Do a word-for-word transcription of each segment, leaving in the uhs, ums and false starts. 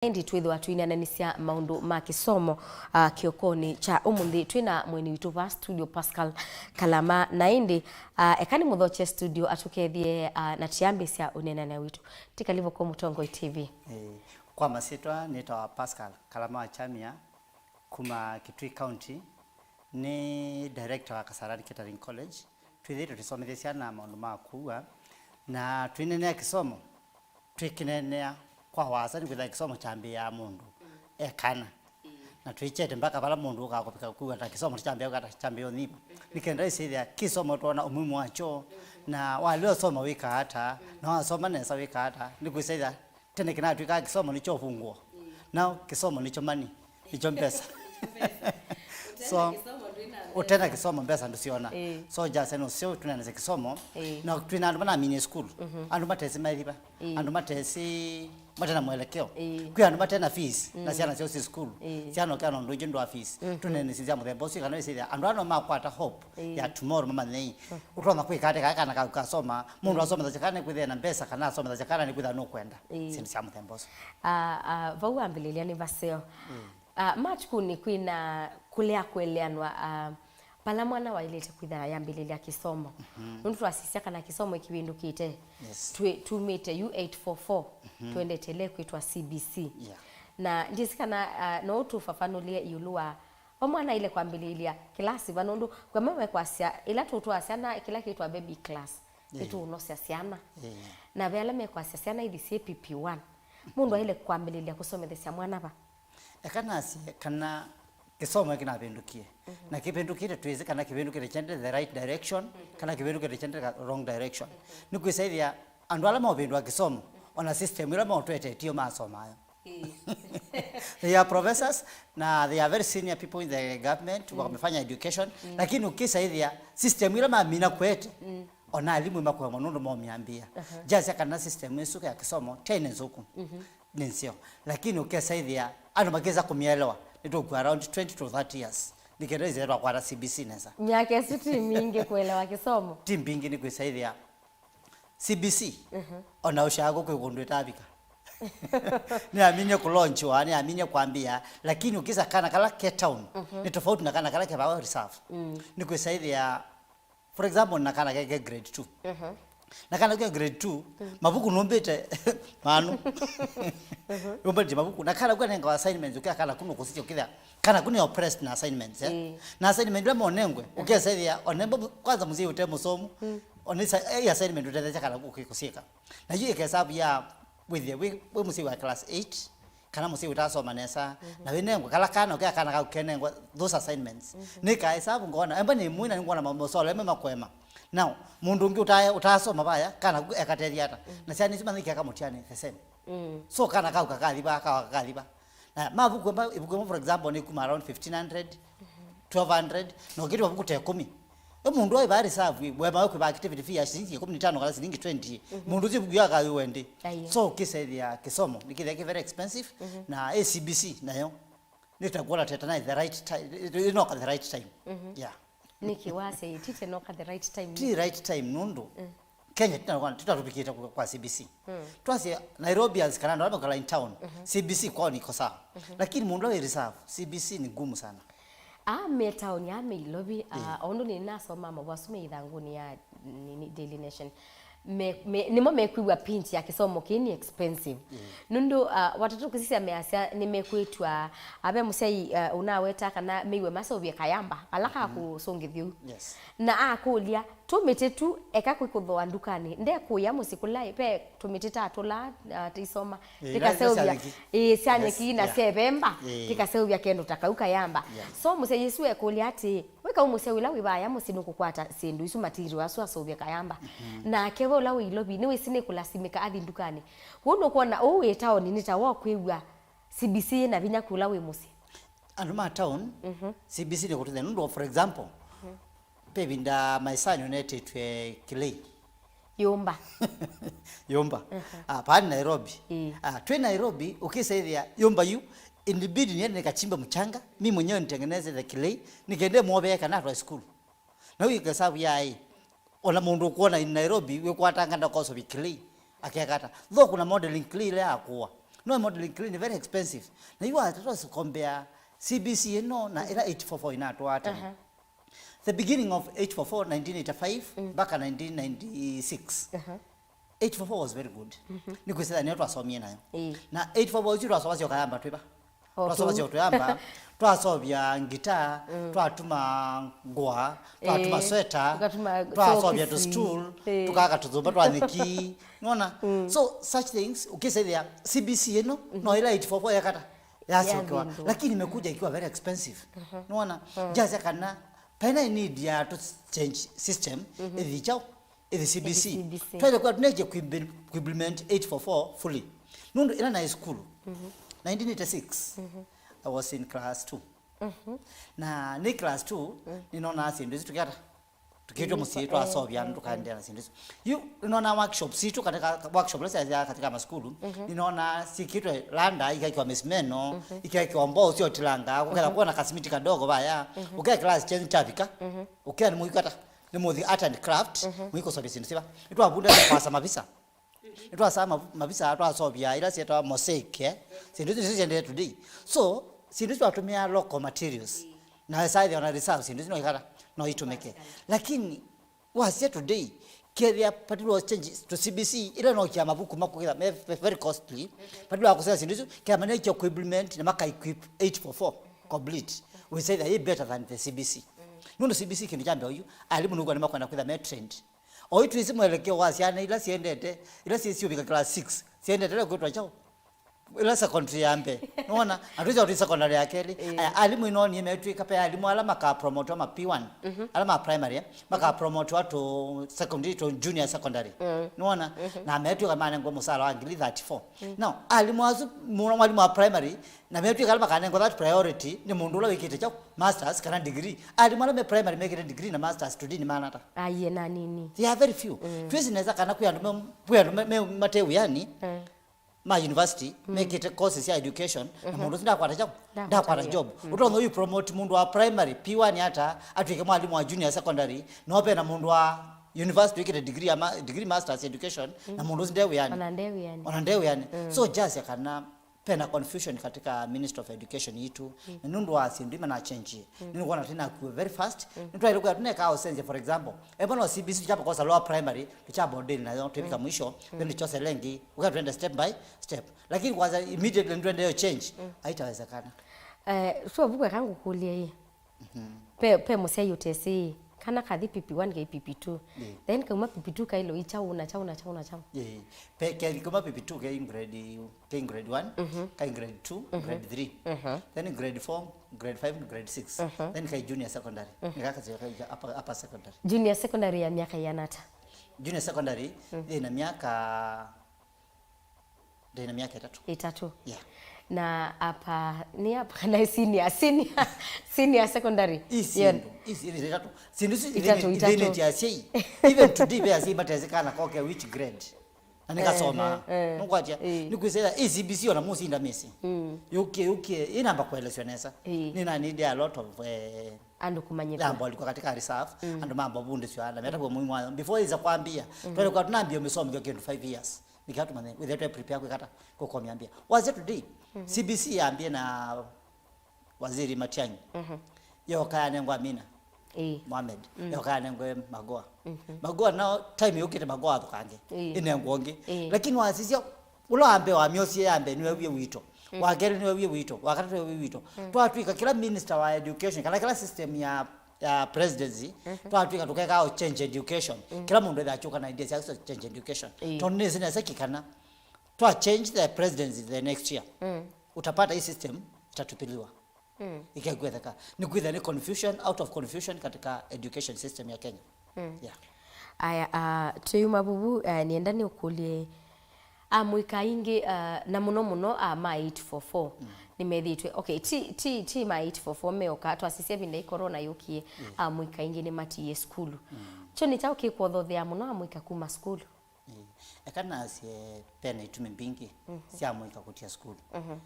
ĩndĩ twĩthĩwa tũineenanĩsya maũndũ ma kĩsomo, ah, kĩokonĩ kya ũmũnthĩ. Twĩ na mũeni witũ va studio, Pascal Kalama, na ĩndĩ, ah, eka nĩmũthokye studio atũkethye, ah, na tũyambĩĩsya ũneenany'a witũ. Tikalivo kwa Mũtongoi T V. Ĩĩ, kwa masyĩtwa nĩtawa Pascal Kalama wa Chamia, kuma Kitui County, nĩ director wa Kasarani Catering College. Twĩthĩĩtwe tũsomethya syana maũndũ ma kũua, na twĩneenea kĩsomo, twĩkĩneenea kwa wasa, nĩkwĩthĩa kĩsomo kyambĩĩaa mũndũ e kana. Na twĩkyete mpaka vala mũndũ ũkaa kũvika kũua ta kĩsomo kyambĩĩa kũka ta kyambĩĩa ũnyiva. Nĩ kenda ĩsĩthĩa kĩsomo twona ũmuhimu wakyo, na walea ũsoma wĩkaa ata, na wasoma nesa wĩkaa ata, nĩkwĩsĩthĩa tene kĩnatw'ĩkaa kĩsomo nĩkyo ũvungũo. Now kĩsomo nĩkyo money, nĩkyo mbesa. So ũte na kĩsomo mbesa ndũsyona. Ĩĩ. So just eno sio tũneenesya kĩsomo. Ĩĩ. Na twĩ na andũ manaminie school. Andũ matesĩ maithi va. Ĩĩ. Andũ matesĩ, mate na mwelekeo. Ĩĩ. Kwĩ andũ mate na fees na syana syao syĩ school. Ĩĩ. Syana ũkea na ũndũ ũngĩ ndwa fees. Tũneenesye sya mũthemba ũsu kana wĩsĩthĩa andũ ano makwata hope ya tomorrow mamanyei. Ũtonya kwĩka ate kaa kana kau kasoma, mũndũ asomethasya kana nĩkwĩthĩa na mbesa kana asomethasya kana nĩkwĩthĩa nũkwenda. Ĩĩ. Syĩndũ sya mũthemba ũsu. Ah, ah, vau wambĩlĩlya nĩ vaseo. Ah, matukũnĩ kwĩna kũlea kũeleanwa, ah, vala mwana waĩlĩte kwĩthĩa yambĩlĩlya kĩsomo. Nũndũ twasisya kana kĩsomo kĩvĩndũkĩte. Yes. Twĩ, tumĩte U eight four four, twendete ĩla ĩkwĩtwa C B C. Yeah. Na ndyĩsĩ kana, ah, no ũtũfafanũlye ĩũlũ wa va mwana aĩle kwambĩlĩlya kĩlasi va, nũndũ kwĩ amwe mekwasya ĩla tũtwaa syana kĩla kĩtwa baby class, nĩtũũnosya syana. Na ve ala mekwasya syana ithi syĩ P P one. Mũndũ aĩle kwambĩlĩlya kũsomethesya mwana va? Eka nasye kana kĩsomo kĩnavĩndũkie. Na kĩvĩndũkĩte, twĩsĩ kana kĩvĩndũkĩte kyendete the right direction, kana kĩvĩndũkĩte kyendete ka wrong direction. Nĩkwĩsĩthĩa andũ ala maũvĩndũa kĩsomo, ona system ĩla maũtwetetio masomayo. They are professors, na they are very senior people in the government, wamefanya education, lakini ũkĩsaĩthĩa system ĩla mamina kwete, ona alimũ makwemwa nũndũ maũmyambĩĩa. Jasya kana system ĩsu ya kĩsomo tyaĩ nĩ nzũku. Nĩ nzeo. Lakini ũkĩsaĩthĩa andũ makĩsa kũmyelewa, nĩtũkua around twenty to thirty years. Nĩkenda ĩsĩ twakwata C B C nesa. Myaka ĩsu ti mingĩ kũelewa kĩsomo. Ti mbingĩ nĩkwĩsaĩthĩa C B C, ona ũshako kwĩ kũndũ ĩtavika. Nĩyaminie kũlonchiwa, nĩyaminie kwambĩa, lakini ũkĩsa kana kala ke town, nĩ tofauti na kana kala ke vawa reserve. Nĩkwĩsaĩthĩa, for example, na kana ke, ke grade two. Na kana ke grade two, mavuku nũmbĩte manu. Nũmbĩte mavuku, na kana kwanengawa assignments, ũkĩa kana kuno kũsisya, ũkĩthĩa kana kune oppressed na assignments, eh? Na assignment ĩla monengwe, ũkĩsaĩthĩa, onemba kwanza mũsyai ũte mũsomu, Onesa, eh, assignment ũtethesya kana kũsyĩka. Na yu ĩkesavu ya wĩthĩe wĩ, wĩ mũsyai wa class eight, kana mũsyai ũtasoma nesa, na wĩnengwe kala kana, ũkĩa kana kau kenengwa those assignments. Nĩka ĩsavu ngona, emba nĩ mwĩna nĩngwona ma-, maswala emwe makwema. Now, mũndũ ũngĩ ũta-, ũtasoma vaya, kana ku ekatethya ata. Na syana isu manĩkĩa kamũtianĩ the same. So kana kau kakathi va, kau kakathi va. Na mavuku ĩmwe, ĩvuku ĩmwe, for example, nĩ kuma around fifteen hundred, twelve hundred, na ũkĩtĩ mavuku ta ĩkũmi. Ĩ mũndũ aĩ va reserve, wema wĩ kwĩva activity fee ya silingi ĩkũmi na itano kana silingi twenty, mũndũ ũsu ĩvuku yakaĩwe ndĩ. Aiyo. So ũkĩsethĩa kĩsomo nĩkĩthĩa kĩ very expensive, na A C B C nayo nĩtakuona teta naĩ the right time, ĩnoka the right time. Yeah. Nĩkĩ wasya ĩtite noka the right time? Ti right time nũndũ Kenya tũta-, tũtatũvikĩte kwa, kwa C B C. Twasye Nairobians kana andũ ala mekala in town, C B C kwao niko sawa. Lakini mũndũ wa reserve, C B C ni ngumu sana. Aa me town, aa me Ilovi, ah, o ũndũ nĩnasoma mavũ asu me ithangũnĩ ya nini, Daily Nation. Me, me, nĩmo mekwĩw'a pinch ya kĩsomo kĩĩ nĩ expensive. Nũndũ, ah, watatũ kũsisya measya nĩmekwĩtw'a, ah, ve mũsyai, ah, ũnaweta kana meiwe maseũvye kayamba, vala ka kũsũngĩthya ũu. Yes. Na akũlya, tũmĩtĩ tu, eka kwĩkũthooa ndukanĩ. Ndekũĩa mũsyĩ kũla ve tũmĩtĩ ta tũla, ah, tũisoma. Ĩĩ, tĩkaseũvya, ila, ila sya nyeki. Ĩĩ, sya nyeki na sya ĩvemba. Ĩĩ. Tĩkaseũvya kendo ta kau kayamba. Yes. So mũsyai ũsu ekũlya atĩĩ, wĩ kau mũsyai ũla wĩ vaya mũsyĩ nũkũkwata syĩndũ isu, material asu aseũvye kayamba. Nake we ũla wĩ Ilovi, nĩwĩsĩ nĩkũlasimĩka athi ndukanĩ. Kwoou nũkwona ũũ wĩ taoni nĩ ta wakwĩw'a C B C yĩ na vinya kwĩ ũla wĩ mũsyĩ. Andũ ma town, C B C nĩkũtũthĩa. Nũndũ, for example, ve ĩvinda maisani ũnetĩtw'e Kĩlei. Yũmba. Yũmba. Ah, pale Nairobi. Ĩĩ. Ah, twĩ Nairobi, ũkĩsaĩthĩa yũmba yu, ilibidi niende nikachimbe mchanga, mi mwenyewe nitengeneze the Kĩlei, nikaende mũovee kana atwae sukulu. Na ũyĩka ĩsavu ya ĩ, ona mũndũ ũkwona in Nairobi, wĩkwatanga ndakosovya Kĩlei, akekata. Though kuna modeling Kĩlei ĩla yakũa. No modeling clean, very expensive. Na yu watata sikombea C B C ĩno na ĩla eight four four inatwaa tene. Aha. The beginning of eight four four, nineteen eighty-five, mm, mpaka nineteen ninety-six. Aha. Eight four four was very good. Mhm. Nĩkwĩsĩla nĩyo twasomie nayo. Ĩĩ. Na eight four four isu twasoma syoka yamba twĩva. O twasoma tũu. Syoka twĩamba, twasovya ngita, mm, twatuma ngũa, twatuma, ĩĩ, sweta, tũkatuma twasovya socks, tũstool, ĩĩ, tũkaka tũthũmba twa nyeki. Nona? Mm. So, such things, ũkĩsethĩa C B C ĩno, mhm, no ĩla eight four four yakata, yasyokewa. Yathĩnzwa. Lakini imekuja ikiwa very expensive. Mhm. Nona? Mm. Jasya kana, pena need ya to change system, mhm, ĩthi chao. Ĩthi C B C. Ĩthi C B C. Twaĩle kwa tũnekye kuimbe-, kuimplement eight four four fully. Nũndũ ĩla naĩ sukulu, mhm, nineteen eighty-six, mhm, I was in class two. Mhm. Na nĩ class two, mm, nĩnonaa syĩndũ isu tũkĩata. Tũkĩtwe mũsyĩ, tũkĩtwa, twasovya, eh, andũ, eh, tũkaendeea na syĩndũ isu. Yu nĩnonaa workshop sitũ katika, workshop ila syathĩawa katika masukulu, mhm, nĩnonaa syĩkĩtwe landa, ikekĩwa mĩsumeno, mhm, ikekĩwa mbao syotilanga, kũketha, mhm, kuona kasimiti kadogo vaya, mhm, ũkea class chenyu kyavika, mhm, ũkea nĩ mũikata. Nĩ mũthi art and craft, mhm, mũikũsovya syĩndũ siva. Nĩtwavunda kwasa mavisa. Nĩtwasa ma-, mavisa, twasovya ila syetawa mosaic, eh? Syĩndũ isu nĩsyo syendee today. So, syĩndũ isu twatũmĩaa local materials. Na ĩsaĩthĩa ona reserve, syĩndũ isu no ikata, no itũmĩke. Lakini, wasya today, kethĩa patilo change to C B C, ila no kia mavuku makũkĩtha, me ve-, very costly. Patilo wa kũsea syĩndũ isu, kĩa manekyo ku implement na maka equip eight four four complete. We say that is better than the C B C. Nũndũ C B C kĩndũ kya mbee ũyu, alimũ nũkwenda makwenda kwĩtha me trained. O itwĩsĩ mwelekeo wa syana ila siendete, ila syĩsiũvika class six, siendete ĩla kwĩtwa kyaũ? Ĩla secondary ya mbee. Nĩwona? Atwĩsĩ twĩ secondary ya kelĩ. Ĩĩ. Aya, alimũ inonie metwĩka pe alimũ ala maka promotewa ma P one, mhm, ala ma primary, eh, maka promotewa to secondary, to junior secondary. Mm. Nĩwona? Mhm. Na metwĩka manengwa mũsala wa ngili thirty-four. Mm. Now, alimũ asu, mũno mwalimũ wa primary, na metwĩka ala makanengwa that priority nĩ mũndũ ũla wĩkĩte kyaũ? Masters kana degree. Alimũ ala me primary mekĩte degree na masters today nĩ maana ata? Aie na nini. They are very few. Mm. Twĩsĩ nesa kana kwĩ andũ me, kwĩ andũ me, me, mate wĩanĩ, mm, ma university, mm, mekĩte courses ya education, na, mhm, mũndũ ũsu ndakwata kyaũ? Ndakwata, ndakwata job. Mm. Ũtonya ũyu promote mũndũ wa primary P one ata atwĩke mwalimũ wa junior secondary, no ve na mũndũ wa university wĩkĩte degree ya ma-, degree masters education, na, mm, mũndũ ũsu nde wĩanĩ. Ona nde wĩanĩ. Ona nde wĩanĩ. Mm. So, jasya kana pena confusion katika Ministry of Education yitũ. Mm. Na nũndũ wa syĩndũ imana change. Mm. Nĩnĩkwona tena kuo very fast. Mm. Nĩtwaĩle kwĩa tũnekaa ũsenze, for example, emba no C B C chapa kosa lower primary, tuchapa deal nayo, tũivika, mm, mwisho, mm, then tuchose lengi, uka tuende step by step. Lakini kwanza immediately ndio ndio change, mm, haitawezekana. Eh, so vuku eka ngũkũlye ĩ. Mhm. Pe, pe mũsyai ũtesĩ, kana kathi P P one kei P P two. Ĩĩ. Then kauma P P two kailo i chau na chau na chau na chau. Ĩĩ. Pe, kei kuma P P two kei grade, kei grade one, mhm, kai grade two, mhm, grade three. Mhm. Then grade four, grade five, grade six. Mhm. Then kai junior secondary. Mhm. Nĩkakasio kai upper, upper secondary. Junior secondary ya myaka ĩana ata? Junior secondary, mm, ĩna myaka Ndĩ na myaka ĩtatũ. Ĩtatũ. Yeah. Na apa, nĩ apa kana senior, senior, senior secondary? Ii syĩndũ, ii syĩndũ ĩtatũ. Syĩndũ isu ĩtatũ, ithĩnĩtye asyai. Even today, ve asyai matesĩ kana koke which grade. Na nĩkasoma. Eh, eh, eh. Nũkwatya, eh, nĩkwĩsĩla ii C B C ona mũsinda mĩsyĩ. Mm. Yũkie, yũkie, ĩnamba kũelesw'a nesa. Eh. Nĩna need a lot of, eh, andũ kũmanyĩthw'a. Yamba ũlikwa katika reserve, mm, andũ mamba ũvundĩsw'a, na metavw'a mũimu wayo. Before ĩsa kwambia, mm, twalikuwa tunambia ũmĩsomethya kĩndũ five years. Nĩkĩo tũmanye, wĩthĩe twe prepare kwĩkata, kũkomya mbia. Wasya today, mhm, C B C yambie na Waziri Matiang'i. Mhm. Yoka yanengwa Amina, ĩĩ, Mohamed. Mm. Yoka yanengwe Magoa. Mhm. Magoa nao, time yũkĩte Magoa athũkange. Ĩĩ. Ĩnengwa ũngĩ. Ĩĩ. Lakini wasisya, ũla wa mbee wamyosie ya mbee nĩwe wie witũ. Mm. Wa kelĩ nĩwe wie witũ. Wa katatũ nĩwe wie witũ. Mm. Twatwĩka kĩla minister wa education, kana kĩla system ya ya presidency, mhm, twatwĩka tũkeka change education. Mm. Kĩla mũndũ ethĩa akyũka na ideas ya change education. Ĩĩ. Tondũ nĩsĩ nesa kĩ kana twa change the presidency the next year, mm, utapata hii system itatupiliwa. Mm. Ikekwetheka. Nĩ kwĩthĩa nĩ confusion, out of confusion katika education system ya Kenya. Mm. Yeah. Aya, ah, tũyuma vuvu, ah, nĩenda nĩũkũlye, amũika aingĩ, ah, na mũno mũno, ah, ma eight four four, mm, nĩmethĩĩtwe, okay, ti, ti, ti ma eight four four meoka, twasisya ĩvinda ĩ corona yũkie, mm, amũika aingĩ nĩmatiie sukulu. Mm. Kyo nĩ kyaũ kĩkwothothea mũno amũika kuma sukulu? Ĩĩ. Eka nasye, pena itumi mbingĩ, mhm, sya amũika kũtia sukulu. Mhm.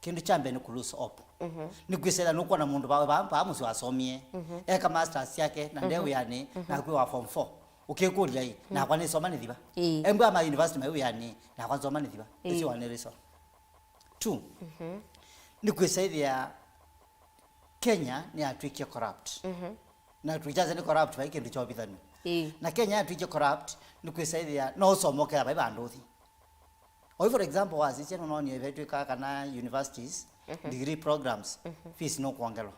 Kĩndũ kya mbee nĩ kũ lose hope. Mhm. Nĩkwĩsĩla nũkwona mũndũ va, va, va mũsyĩ wasomie, mhm, eka masters yake, na nde, mhm, wĩanĩ, mhm, na akwĩwa form four. Ũkĩkũlya ĩ, mm, nakwa nĩsoma nĩthi va? Ĩĩ. Embwa ma university mai wĩanĩ, nakwa nsoma nĩthi va? Ĩĩ. Ĩsĩ wa nĩ reason. Two, nĩ kwĩsaĩthĩa Kenya nĩyatw'ĩkie corrupt. Na tũikyasya nĩ corrupt, vai kĩndũ kya ũvithanu. Ĩĩ. Na Kenya yatw'ĩkie corrupt, nĩ kwĩsaĩthĩa no ũsoma ũkethĩa vai vandũ ũthi. Oyu, for example, wasisya nũnonie vetwĩkaa kana universities, degree programs, fees nũkwongelwa.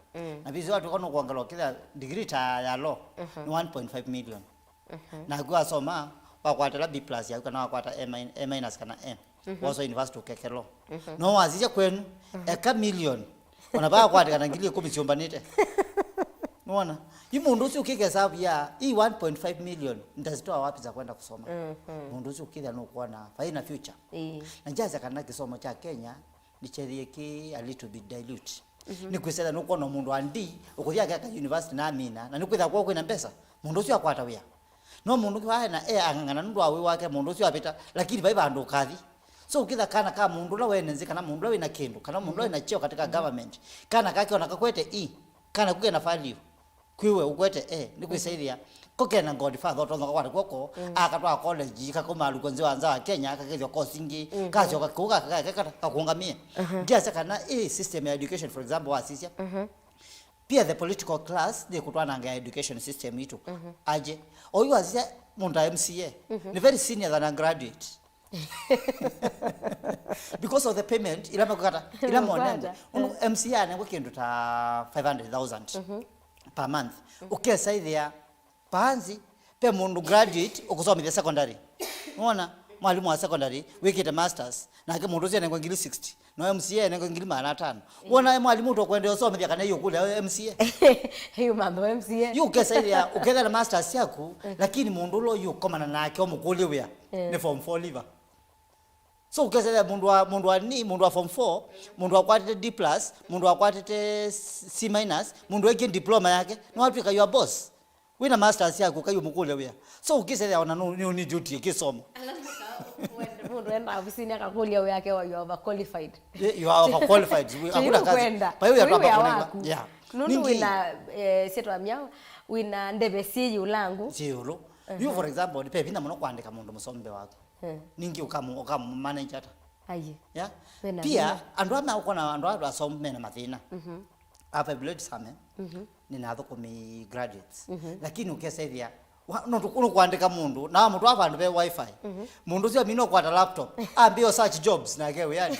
Na fees watwĩka nũkwongelwa, ũkethĩa degree ta ya law nĩ one point five million. Naku wasoma, wakwatĩla B plus yaku, kana wakwata A min-, A minus kana A, wosa university ũkekelo. No wasisya kwenu, eka million, ona vakwatĩkana ngili ĩkũmi syũmbanĩte. Nĩwona? Yu mũndũ ũsu ũkĩka hesabu ya, hii one point five million nitazitoa wapi za kwenda kusoma? Mũndũ ũsu ũkĩthĩa nũkwona vai na future. Ĩĩ. Na njasya kana kĩsomo kya Kenya nĩkyethĩie kĩ a little bit dilute. Nĩ kwĩsĩla nũkwona mũndũ wa D ũkũthi akeka university na amina, na nĩ kwĩthĩa kwoo kwĩna mbesa, mũndũ ũsu akwata wĩa. No mũndũ ũngĩ waĩ na e ang'ang'ana nũndũ wa wĩ wake, mũndũ ũsu avĩta, lakini vai vandũ ũkathi. So ũkĩtha kana ka mũndũ ũla wene nzĩ, kana mũndũ ũla wĩna kĩndũ, kana mũndũ ũla wĩna cheo katika government, kana kake ona kakwete E, kana ku kena value kwĩwe ũkwete E, nĩ kwĩsaĩthĩa ko kena godfather ũtonya kakwata kw'oko, akatwaa college, kakoma lukũ nzĩ wa nza wa Kenya, kakethwa course ingĩ, kasyoka kũu kakekata kakũngamĩe. Ndiasya kana ĩ system ya education, for example, wasisya. Pia the political class nĩkũtwananga education system itũ. Aje. Oyu wasisya mũndũ ta M C A, nĩ very senior than a graduate. Because of the payment ila makukata, ila monengwe. Kwanza. Ũndũ M C A anengwe kĩndũ ta five hundred thousand per month. Ũkesaĩthĩa paanzi, pe mũndũ graduate ũkũsomithya secondary. Nĩwona? Mwalimũ wa secondary wĩkĩte masters, nake mũndũ ũsu anengwe ngili sixty. No M C A anengwe ngili maana atano. Wona mwalimũ ũtokwendea ũsomethya kana ĩũkũlya M C A? Yu mambo M C A. Yu ũkesaĩthĩa, ũkethĩa na masters yaku, lakini mũndũ ũla ũyũkomana nake ũmũkũlye wĩa nĩ form four leaver. So ũkesethĩa mũndũ wa, mũndũ wa ni, mũndũ wa form four, mũndũ wakwatĩte D plus, mũndũ wakwatĩte C minus, mũndũ wekie diploma yake, nĩwatw'ĩka your boss. Wĩna masters yaku, kai ũmũkũlya wĩa. So ũkĩsethĩa ona nũ, nũ, nĩ duty kĩsomo. Mũndũ enda ofisinĩ akakũlya wĩa ake wa you are overqualified. Ye, you are overqualified. Hakuna kazi. Kwenda. Pai wĩa twamba wĩa kũnengwa. Waku. Yeah. Nũndũ wĩna, eh, syĩtwa myaũ, wĩna ndeve syĩ ĩũlũ. Syĩ ĩũlũ. You, for example, pe vinya mũno kwandĩka mũndũ mũsombe waku. Eh. Ningĩ ũkamu-, ũkamu manage ata? Aye. Yeah? Wĩna vinya. Pia, andũ aya meũkona andũ aya asomu mena mathĩna. I've employed some, eh? Nĩnathũkũmi graduates. Lakini ũkesethĩa, wa-, no tũ-, nũkwandĩka mũndũ, na wamũtwaa vandũ ve wifi. Mũndũ ũsu amina ũkwata laptop, ambĩĩa search jobs nake wĩanĩ.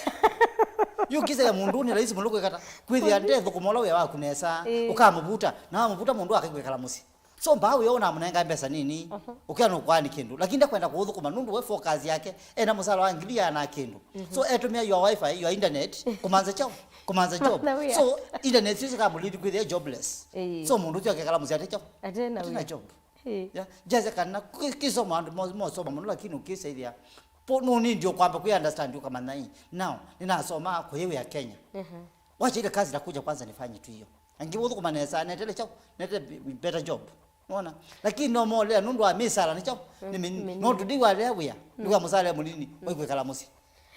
Yu ũkĩsethĩa mũndũ nĩ rahisi mũno kwĩkata. Kwĩthĩa ndethũkũma ũla wĩa waku nesa, ĩĩ, ũkamũvuta, na wamũvuta mũndũ akakwĩkala mũsyĩ. So mbaa wĩa ũnamũnenga mbesa nini, ũkĩa nũkwani kĩndũ, lakini ndakwenda kũũthũkũma nũndũ we focus yake ena mũsala wa ngili ya na kĩndũ. So etũmĩa your wifi, your internet, kũmanza kyaũ, kũmanza job. Kũmanza wĩa. So internet sio sikamũlead kwĩthĩa jobless. Ĩĩ. So mũndũ ũcio akekala mũsyĩ ate kyaũ, ate na wĩa. Job. Ĩĩ. Yeah. Jase kana kĩ-, kĩsomo andũ mo-, mosoma mũno, lakini ũkĩsaithia po nũnindi ũkwamba kwĩ understand ũkamanya hii. Now, ninasoma kũyĩ wĩa Kenya. Wacha ile kazi itakuja kwanza nifanye tu hiyo. Angĩ ũthũkũma nesa, netele kyaũ, nete b-, better job. Nona? Lakini no molea nũndũ wa misala nĩ kyaũ, nĩ mĩnini. No today walea wĩa, nĩ wa mũsala mũnini, wa kwĩkala mũsyĩ.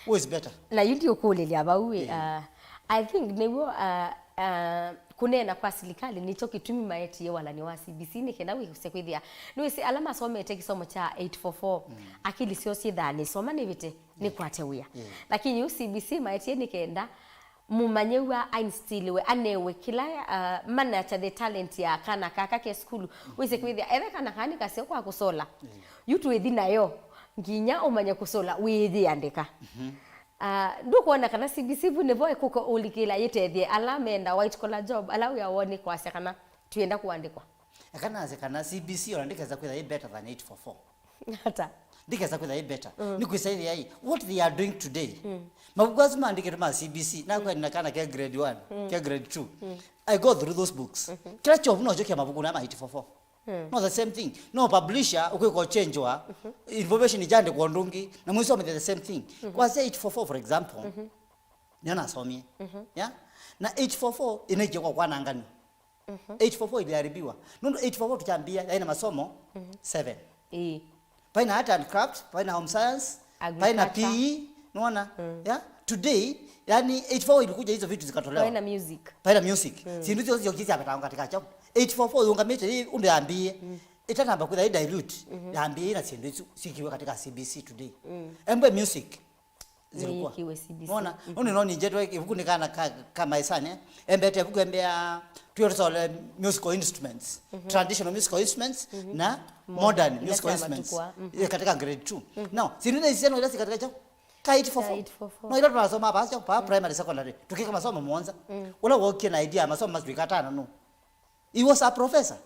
Who is better? Na yu ndiũkũlĩlya vau, ah, I think nĩw'o, ah, ah, kũneena kwa silikalĩ nĩkyo kĩtumi maetie walani wa C B C nĩ kenda wĩse kwĩthĩa. Nĩwĩsĩ ala masomete kĩsomo kya eight four four, akili syoo syĩthaa nĩsoma nĩvĩte, nĩkwate wĩa. Lakini yu C B C maetie nĩ kenda mũmanyĩw'a ainstiliwe, anewe kĩla, uh, manakya the talent ya kana kaka ke sukulu. Wĩsĩ kwĩthĩa, ethe kana kaa nĩ kaseo kwa kũsola. Yu twĩthi nayo, nginya ũmanye kũsola, wĩyĩandĩka. Uh, ndũkwona kana C B C vu nĩvo ĩkũka ũlikĩla yĩtethye ala menda white collar job, ala wĩa woo nĩ kwasya kana twĩenda kũandĩkwa? Eka nasye kana C B C ona ndĩkesa kwĩtha ĩ better than eight four four. Ata? Ndĩkesa kwĩtha ĩ better. Nĩ kwĩsa ĩthĩa ĩ, what they are doing today. Mavuku asu maandĩkĩtwe ma C B C, nakwenda kana ke grade one, ke grade two. I go through those books. Kĩla kyovu nokyo kya mavuku na ma eight four four. No the same thing. No publisher ũkwĩka ũchenjwa, information ĩkyandĩkwa ũndũ ũngĩ, na mwĩsomethya the same thing. Kwasya eight four four, for example, nĩyo nasomie. Yeah? Na eight four four ĩnaikie kwa kwananganwa. Eight four four iliharibiwa. Nũndũ eight four four tukyambia, yaĩ na masomo seven. Ĩĩ. Paĩ na art and craft, paĩ na home science, paĩ na P E, agriculture. Nĩwona? Yeah? Today, yani eight four four ilikuja hizo vitu zikatolewa. Paĩ na music. Paĩ na music. Sindu sio sio kisi apetanga katika chapo. Eight four four yungamite hii unde ambie. Itanamba kutha dilute. Yambie na sindu isu sikiwe katika C B C today. Embe music. zilikuwa. Nĩyĩkiwe C B C. Unaona? Mhm. Nũndũ no ninjetwe ivuku nĩ kana ka, ka maisani, eh? Embete ivuku embea, tuyo tusole musical instruments, traditional musical instruments, na modern musical instruments. Ila sya matukũ aa. Mhm. Eh, katika grade two. Now, sindu nĩ isiano ila si katika chao. Ka eight four four. Ka eight four four. No, ila tunasoma hapa, hapa primary, secondary. Tukika masomo muonza. Ula wokie na idea, masomo masuika atano, no. He was a professor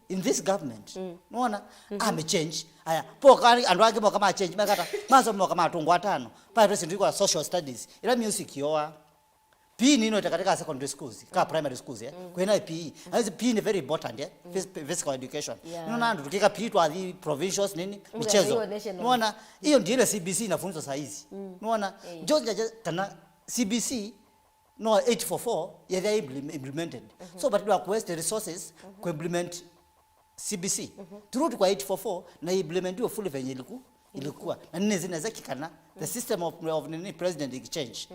in this government. Nuona? Amechange. Aya, poka andũ angĩ moka ma change, makata. Masomo moka matungwa atano. Pale sindu kwa social studies. Ila music yoa. P E nĩ inoete katika secondary schools, ka primary schools, eh. Kwĩna P E. Na hizi P E ni very important, eh. Phys-, physical education. Yeah. Nĩwona andũ tũkĩka P E twathi provincials nini, michezo. Hiyo national. Nuona? Hiyo ndio ile C B C inafunzwa saa hizi. Nuona? Eh. Njo nja, nja, kana C B C, no, eight four four yethĩa imple-, implemented. So, but wa waste resources ku implement C B C. Turudi kwa eight four four na implementiwe fully venye iliku-, ilikuwa. Na nini zinaweza kikana, the system of, of nini, president ikichange,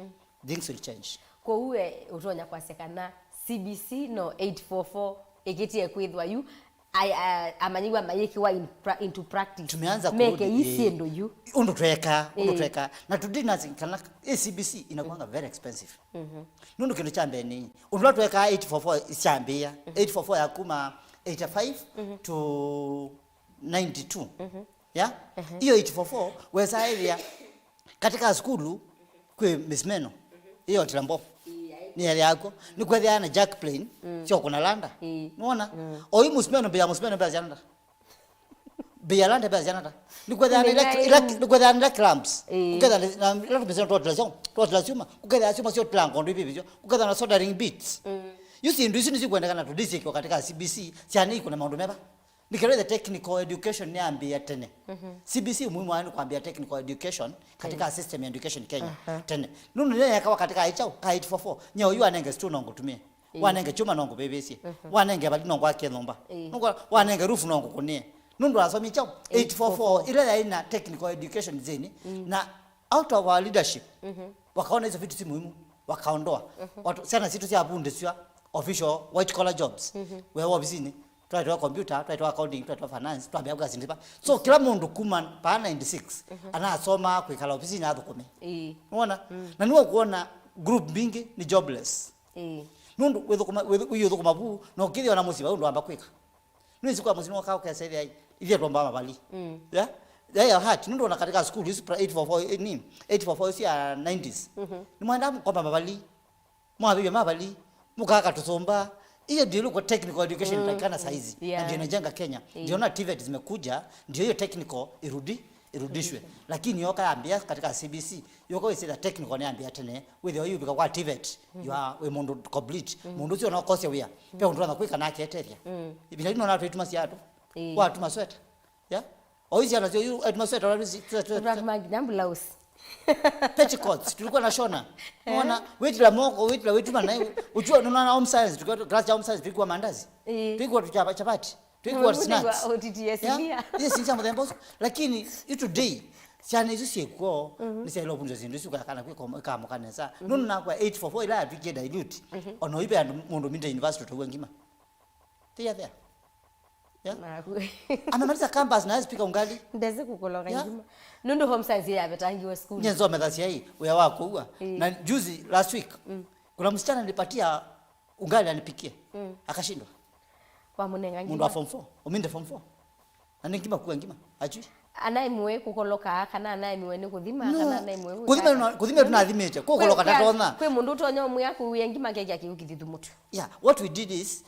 things will change. Kwoou we ũtonya kwasya kana C B C no eight four four ĩkĩtie kwĩthwa yu, ai-, a-, amanyĩw'a mayĩkĩwa in pra-, into practice. Tumeanza meke kurudi, ii eh, syĩndũ yu. Ũndũ tweka, ũndũ eh, tweka. Na tudinasi kana, eh, C B C inakuanga very expensive. Nũndũ kĩndũ kya mbee nĩ, ũndũ ũla twekaa eight four four isyambĩĩa, eight four four ya kuma eighty-five to ninety-two. Ya? Iyo eight four four, wesa ĩthĩa katika sukulu kwĩ mismeno. Iyo tilambo. Nĩ yale yako. Nĩ kwethĩa na jack plane, sio kuna landa. Nuona? Oyu musmeno mbea, musmeno mbea siananda. Mbea landa mbea siananda. Nĩ kwethĩa na ila, ila, nĩ kwethĩa na ila clamps. Kukethĩa na, na ila tumesema tuatila sio, tuatila syuma. Kukethĩa syuma sio tila ngondo ipi sio. Kukethĩa na soldering bits. You see, ndu isu nisikwendekana tudisike katika C B C, siana ikuna maũndũ meva. Nĩkĩo the technical education nĩyambĩĩa tene. C B C muhimu wayo nĩ kwambĩĩa technical education katika system ya education Kenya tene. Nũndũ nĩyo yekawa katika ichao, ka eight four four. Nyie oyu wanenge stool no ngũtumie. Wanenge chuma no ngũvĩvĩsye. Wanenge vali no ngwakie nyũmba. Nũkwa, wanenge roof no ngũkũnĩe. Nũndũ wasomi chao, eight four four, ila yaĩ na technical education zeni. Na out of our leadership, wakaona hizo vitu si muhimu, wakaondoa. Watu, syana situ syavundĩsw'a official white collar jobs. Wĩa wa ovisinĩ, twaĩtwa computer, twaĩtwa accounting, twaĩtwa finance, twambĩa kwĩka syĩndũ iva. So, kĩla mũndũ kuma paa ninety-six, anasoma kwĩkala ovisinĩ athũkũme. Ĩĩ. Nĩwona? Na nĩwe kuona group mbingĩ nĩ jobless. Ĩĩ. Nũndũ wĩthũkũma, wĩthũ-, wĩthũkũma vu, na ũkĩthĩwa na mũsyĩ vau ndwamba kwĩka. Nĩwĩsĩ kwa mũsyĩ nĩwokaa ũkesa ĩthĩa ithyĩ twombaa mavali. Yeah? They are hurt. Nũndũ ona katika school isu pra-, eight four four, eh, ni, eight four four isu ya nineties. Nĩmwaenda mkomba mavali. Mwavĩvya mavali. Mũkaka tũsũmba. Hiyo ndio ilikuwa technical education takana saizi. Yeah. Na ndio inajenga Kenya. Ndio na TVET zimekuja, ndio hiyo technical irudi, irudishwe. Lakini yoka yambia katika C B C, yoka wĩsĩ that technical nĩyambia tene, wĩthĩwa yũvika kwa TVET, you are wĩ mũndũ complete. Mũndũ ũcio no kosya wĩa. Pe ũndũ ana kwĩka nake etethya. Bila ino na twĩtuma siatu. Ĩĩ. Watuma sweta. Yeah? Oisi ana sio yu atuma sweta wala si. Tũtuma nginya blouse. Petticoats, tulikuwa na shona. Unaona, wetila moko, wetila wetuma na uchua, unaona home science, tulikuwa class ya home science, tulikuwa mandazi. Ĩĩ. Tulikuwa tuchapa chapati. Twĩkũa snacks. Ũtitie sinia. Yes, nĩ sya mũthemba ũsu. Lakini yu today, syana isu syĩkw'o, nĩsyaĩle ũvundĩsya syĩndũ isu kana kwĩka ĩkamũka nesa. Nũndũ nakwa eight four four ila yatwĩkie dilute, ona ũive andũ mũndũ minda university ũtavua ngima. They are there. Yeah? Amemaliza campus na speaker ungali. Ndezi kũkoloka ngima. Nũndũ home science yavetangiwe school. Nye nzomethasya ĩ, wĩa wa kũua. Na juzi, last week, kuna msichana nilipatia ungali anipikie. Akashindwa. Wamũnenga ngima. Mũndũ wa form four. Ũminde form four. Na nĩ ngima kua ngima. Ajui. Anaemiwe kũkoloka, kana anaemiwe nĩ kũthima, no, kana anaemiwe kũthima. Kũthima tũnathimĩte. Kũkoloka ndatonya. Kwĩ mũndũ ũtonya ũmwĩa kũwĩa ngima kĩkĩa kĩu kĩthithu mũtu. Yeah, what we did is,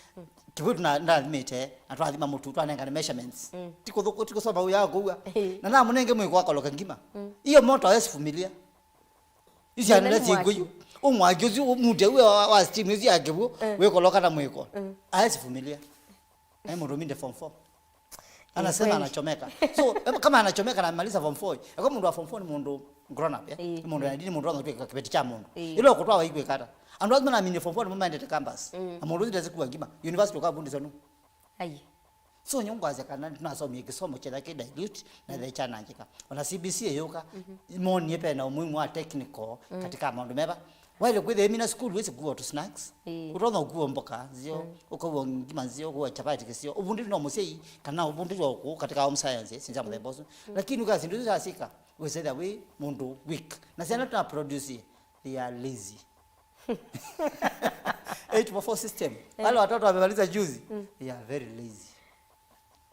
kĩwĩu tũnathimĩte, na twathima mũtu, twanengane measurements. Ti kũthũkũ, ti kũsoma ũya kũua. Na namũnenge mwĩko akoloka ngima. Iyo moto hawezi vumilia. Isyana ila syĩkw'o yu. Ũmwaki ũsu, mũtĩ ũyũ wa, wa steam ĩsu ya kĩw'ũ, wĩkoloka na mwĩko. Aesi vumilia. Ai mũndũ minde form four. Anasema anachomeka. So, em, kama anachomeka na amaliza form four, eka mũndũ wa form four ni mũndũ grown up, eh? Ni mũndũ ya dini, mũndũ wa kĩveti cha mũndũ. Ila ũkũtwa wa ikwĩkata. Andũ asu manamine form four nĩmo maendete campus. Na mũndũ ũsu ndezi kuwa ngima. University ũkavundĩsya nũ? Ai. So, nyongwasya kana tunasomie kĩsomo kĩla kĩ dilute na the chanangĩka. Ona C B C ĩyũka, monie pena umuhimu wa technical katika maũndũ meva. Waile kwĩthĩa ĩmina sukulu wĩsĩ kuwa tu snacks. Ũtonya ũkuwa mboka nzio, ũkaua ngima nzio, ũkaua chapati kĩsio. Ũvundĩtwe no mũsyai, kana ũvundĩtwe ũkũ katika home science, sinza mũthemba ũsu. Lakini ũkasindũ sasika. Wĩsethĩa wĩ mũndũ weak. Na syana tuna produce, they are lazy. Eight four four system. Wale watoto wamemaliza juzi, they are very lazy.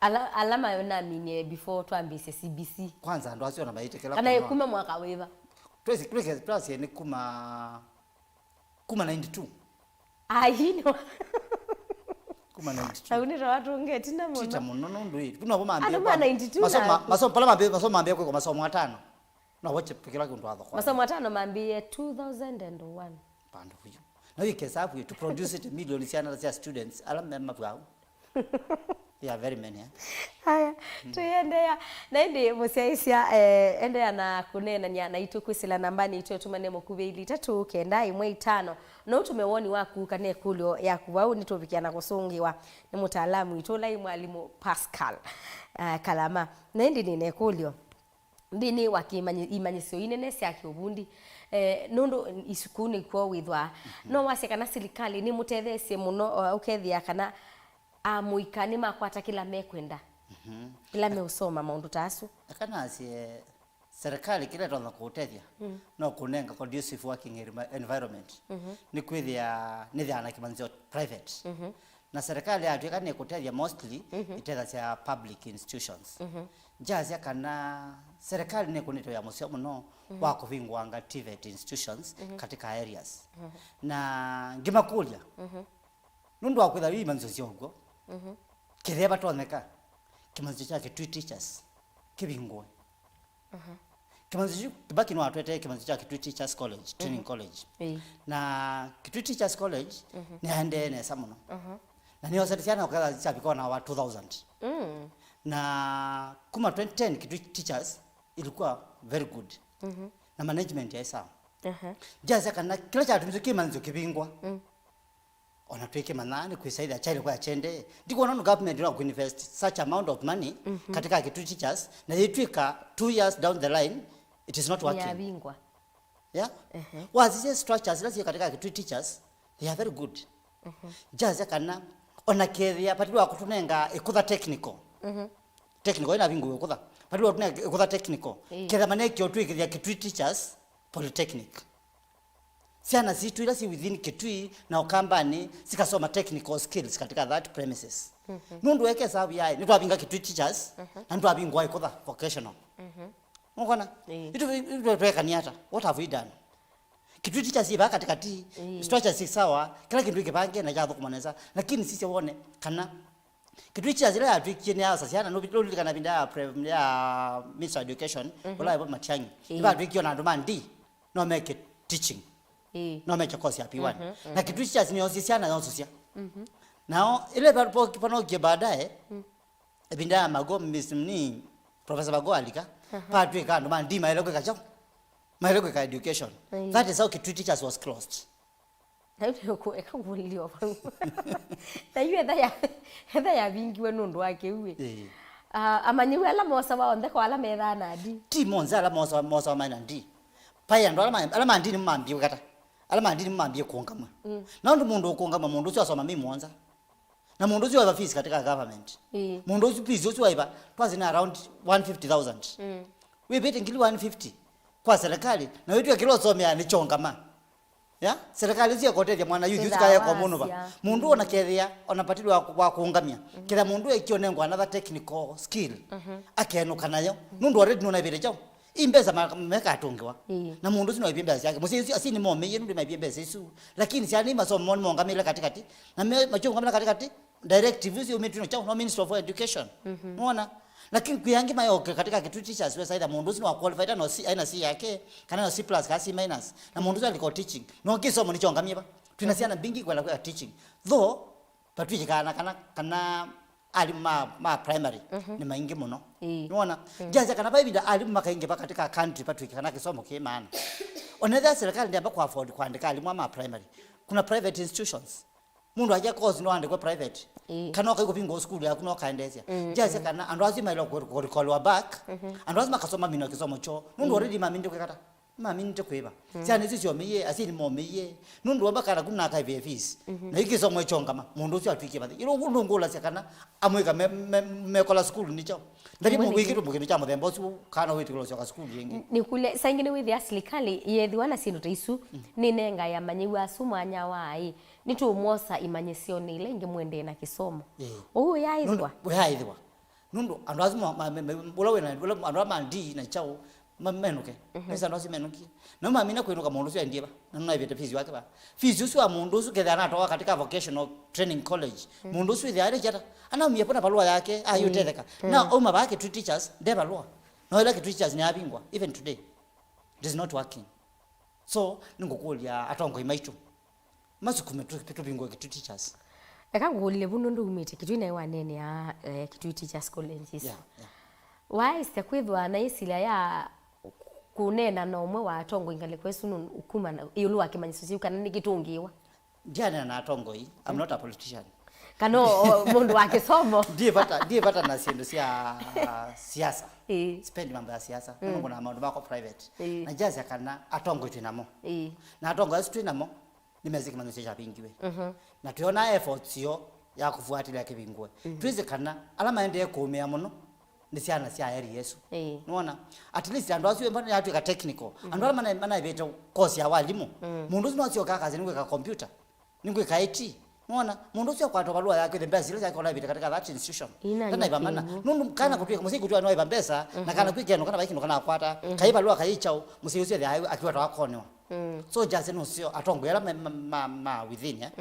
Ala, ala manaminie before twambĩĩsye C B C. Kwanza andũ acio ona maitĩkĩla kana kuma, kuma mwaka wĩva? Twesi, twesi, twesi nĩ kuma, kuma ninety-two. Ai, no. Kuma ninety-two. Au nĩ ta watũnga ĩtina mũno. Tita mũno, nũndũ ĩ, kuna andũ ma ninety-two masomo, na masomo, pala mambĩĩe, masomo mambĩĩe kwĩkwa masomo atano. Na wache kĩla kĩndũ watho kwa. Masomo atano mambĩĩe two thousand and one. Pandũ vuyu. Na wĩke hesabu ĩ, to produce it million syana sya students, ala me mavwau. Yeah, very many, eh? Haya, tũiendeea. Na ĩndĩ mũsyaĩĩsya, eh, endeea na kũneenany'a naitũ kwĩsĩla nambanĩ itũ, tũmane mũkuvĩ ili itatũ kenda ĩmwe itano. No ũtũme woni waku kana ĩkũlyo yaku vau, nĩtũvikĩa na kũsũngĩwa nĩ mũtaalamu witũ, ũla ĩ mwalimũ Pascal, eh, Kalama. Na ĩndĩ nĩna ĩkũlyo. Nthĩnĩ wa kĩmanyi-, imanyĩsyo inene sya kĩũvundi, eh, nũndũ isukulu nĩkw'o wĩthwaa, no wasye kana silikalĩ nĩmũtetheesye mũno, eh, ũkethĩa kana amũika nĩmakwata kĩla mekwenda, kĩla meũsoma, maũndũ ta asu? Eka nasye, serikali kĩla ĩtonya kũũtethya, no kũnenga conducive working envi-, environment. Nĩkwĩthĩa nĩthĩaa na kĩmanyĩsyo private. Na serikali yatw'ĩka nĩkũtethya mostly, ĩtethasya public institutions. Ngyasya kana serikali nĩkũnĩte wĩa mũseo mũno wa kũvingũanga TVET institutions katika areas. Na ngĩmakũlya, nũndũ wa kwĩtha wĩ imanyĩsyo sya ũkw'o, kĩthea vatonyeka kĩmanyĩsyo kya Kitui Teachers kĩvingũe. Kĩmanyĩsyo kyu, Kibaki nĩwatwetee kĩmanyĩsyo kya Kitui Teachers College, Training College. Ĩĩ. Na Kitui Teachers College nĩyaendee nesa mũno. Na nĩyosete syana ũketha syavika ona wa two thousand. Na kuma twenty ten, Kitui Teachers ilikuwa very good. Na management yaĩ sawa. Ngyasya kana kĩla kyatumisye kĩmanyĩsyo kĩvingwa. Ona twĩkĩmanya nĩ kwĩsaĩthya kyaĩle kwa kyende. Ndikwona nũ government ĩla kũinvest such amount of money katika Kitui Teachers, na yĩtw'ĩka two years down the line, it is not working. Yavingwa. Yeah? Wasisye structures ila syĩ katika Kitui Teachers, they are very good. Ngyasya kana ona kethĩa vatĩlwa kũtũnenga ĩkũtha technical. Technical ĩna vingũwe ĩkũtha. Vatĩlwa kũtũnenga ĩkũtha technical. Ĩĩ. Ketha manekĩo twĩkĩthya Kitui Teachers Polytechnic. Syana sitũ ila syĩ within Kitui na Ũkambanĩ sikasoma technical skills katika that premises. Nũndũ weke savu yaĩ, nĩtwavinga Kitui Teachers, na nĩtwavingũa ĩkũtha vocational. Nũkwona? Ĩĩ. Itũ, itũ twekania ata? What have we done? Kitui Teachers yĩ vaa katikati, structures syĩ sawa, kĩla kĩndũ kĩvange na kyathũkũma nesa. Lakini sisya wone kana Kitui Teachers ĩla yatw'ĩkie nĩ ya syana, nũlilikana ĩvinda ya pre-, ya Minister of Education, ũla wĩ Matiang'i. Ĩĩ. Nĩvatw'ĩkie ona andũ ma D no meke teaching. Ĩĩ. No meke course ya P one. Na Kitui Teachers nĩyosie syana yosũsya. Nao ĩla pa-, po-, panokie baadaye, ĩvinda ya Mago, Miss ni Professor Mago alika, patw'ĩka andũ ma D maĩle kwĩka kyaũ? Maĩle kwĩka education. Ĩĩ. That is how Kitui Teachers was closed. Na yu eka kũlilio vau. Na yu etha ya, etha yavingiwe nũndũ wa kĩu ĩ. Ĩĩ. Ah, amanyĩw'a ala mosawa onthe kwa ala methaa na D. Ti monthe ala mosawa, mosawa maĩ na D. Vai andũ ala ma, ala ma D nĩmo mambie kata. Ala ma D nĩmo mambie kũũngamw'a. Na ũndũ mũndũ ũkũũngamw'a mũndũ ũsu asoma mĩ mũonza. Na mũndũ ũsu waiva fees katika government. Ĩĩ. Mũndũ ũsu fees ũsu waiva, twasĩ na around one fifty thousand. Wĩvĩte ngili one fifty kwa serikali, na wĩtw'e kĩla ũsomeaa nĩ kyongama. Ya? Serikali ĩsu yekotethya mwana youth ũsu kayeka ũmũnũva. Mũndũ ona kethĩa, ona patili wa, wa kũũngamya. Ketha mũndũ ekĩo nengwa another technical skill, akenũka nayo. Nũndũ already nũnaivĩte kyaũ? Ii mbesa ma-, mekatũngĩwa. Ĩĩ. Na mũndũ ũsu noivie mbesa syake. Mũsyai ũsu, asyai nĩmomeie nũndũ maivie mbesa isu. Lakini syana nĩ masomo moo nĩmongamĩle katikati. Na me-, makyũngamĩla katikati, directive isu yumĩtw'e no kyaũ? No Ministry of Education. Nĩwona? Lakini kwĩ angĩ mayoke katika Kitui Teachers, wesa either mũndũ ũsu nĩ wa qualified, no C, aina C yake, kana no C plus, kana C minus. Na mũndũ ũsu aliko teaching. No kĩsomo nĩkyongamie va. Twĩna syana mbingĩ kwenda kwĩka teaching. Though, vatw'ĩkĩkaa na kana, kana alimũ ma, ma primary nĩ maingĩ mũno. Ĩĩ. Nĩwona? Ngyasya kana vai ĩvinda alimũ makaingĩva katika country vatw'ĩke kana kĩsomo kĩ maana. Onethĩa serikali ndĩamba kũ afford kũandĩka alimũ ma primary. Kuna private institutions. Mũndũ aja course no andĩkwe private. Ĩĩ. Kana ũkai kũvingũa sukulu yaku no kaendesya. Ngyasya kana andũ asu maĩle kũ-, kũ-, kũkolwa back. Andũ asu makasoma mino kĩsomo kyoo. Nũndũ already mamindĩkwe kata. Maminĩte kwĩva. Syana isu syomeie, asyai nĩmomeie. Nũndũ wamba kana kuna akaivĩe fees. Na yu kĩsomo kyongama, mũndũ ũsu atw'ĩkie mathi. Ĩla ũndũ ngũlasya kana amwĩka me, me, mekola sukulu nĩ kyaũ? Ndathi Mwene mũwĩkĩtwe kĩndũ kya mũthemba ũsu, kana wĩtĩkĩla ũsyoka sukulu yĩngĩ. Nĩkũlya, saa ingĩ nĩwĩthĩa silikalĩ yĩethĩwa na syĩndũ ta isu, nĩnengae amanyĩw'a asu mwanya wa, ĩ, nĩtũmwosa imanyĩsyonĩ ila ingĩ mũendee na kĩsomo. Ĩĩ. Ũu ũyaaĩthĩwa? Nũndũ ũyaaĩthĩwa. Nũndũ andũ asu ma, ma, ma, ma, ũla wĩna, ũla andũ ala ma D na kyaũ, ma, menũke. Nĩsĩ andũ asu menũkie. Na mamina kwĩnũka mũndũ ũsu aendie va. Na naivĩte fees wake va. Fees ũsu wa mũndũ ũsu kethĩa anatwawa katika vocational training college. Mũndũ ũsu ĩthĩa arĩ kyata. Anaumie pona valũa yake, ayũtetheka. Na auma vaa Kitui Teachers, nde valũa. No ĩla Kitui Teachers nĩyavingwa, even today. It is not working. So, nĩngũkũlya atongoi maitũ. Masukume tũ-, tũvingũe Kitui Teachers. Eka ngũkũlile vu nũndũ umĩte Kitui naĩ waneenea, eh, Kitui Teachers Colleges. Yeah, yeah. Waaĩsya kwĩthwa na ĩsilya ya kũneena na ũmwe wa atongoi ngalĩko ĩsu nũ-, kuma na, ĩũlũ wa kĩmanyĩsyo kĩu kana nĩkĩtũngĩĩwa? Ndianeena na atongoi, I'm not a politician. Kana o, o, mũndũ wa kĩsomo. Ndiĩ vata, ndiĩ vata na syĩndũ sya siasa. Ĩĩ. Sipendi mambo ya siasa. Nũndũ ngona maũndũ makwa private. Ĩĩ. Na njasya kana atongoi twĩ namo. Ĩĩ. Na atongoi asu twĩ namo, nĩmesĩ kĩmanyĩsyo kyavingiwe. Na twĩona efforts yo ya kũfuatilia kĩvingũe. Twĩsĩ kana ala maendee kũũmĩa mũno nĩ syana sya area ĩsu. Ĩĩ. Nĩwona? At least andũ asu ĩmba yatwĩka technical. Andũ ala mana-, manaivĩte course ya walimũ. Mũndũ ũsu no asyoka akasya nĩngwĩka computer, nĩngwĩka I T. Nĩwona? Mũndũ ũsu akwatwa valũa yake, the best, ila syake ũnaivĩte katika that institution. Ina Tena ivamana. Nũndũ kana kũtwĩka, mũsyai kũtwĩka no iva mbesa, na kana kwĩkeno kana vaikino kana akwata. Kai valũa kai chao, mũsyai ũsu ethĩa akiwa twakonwa. So just nũseo atongoi ala ma, ma, ma, ma within, eh?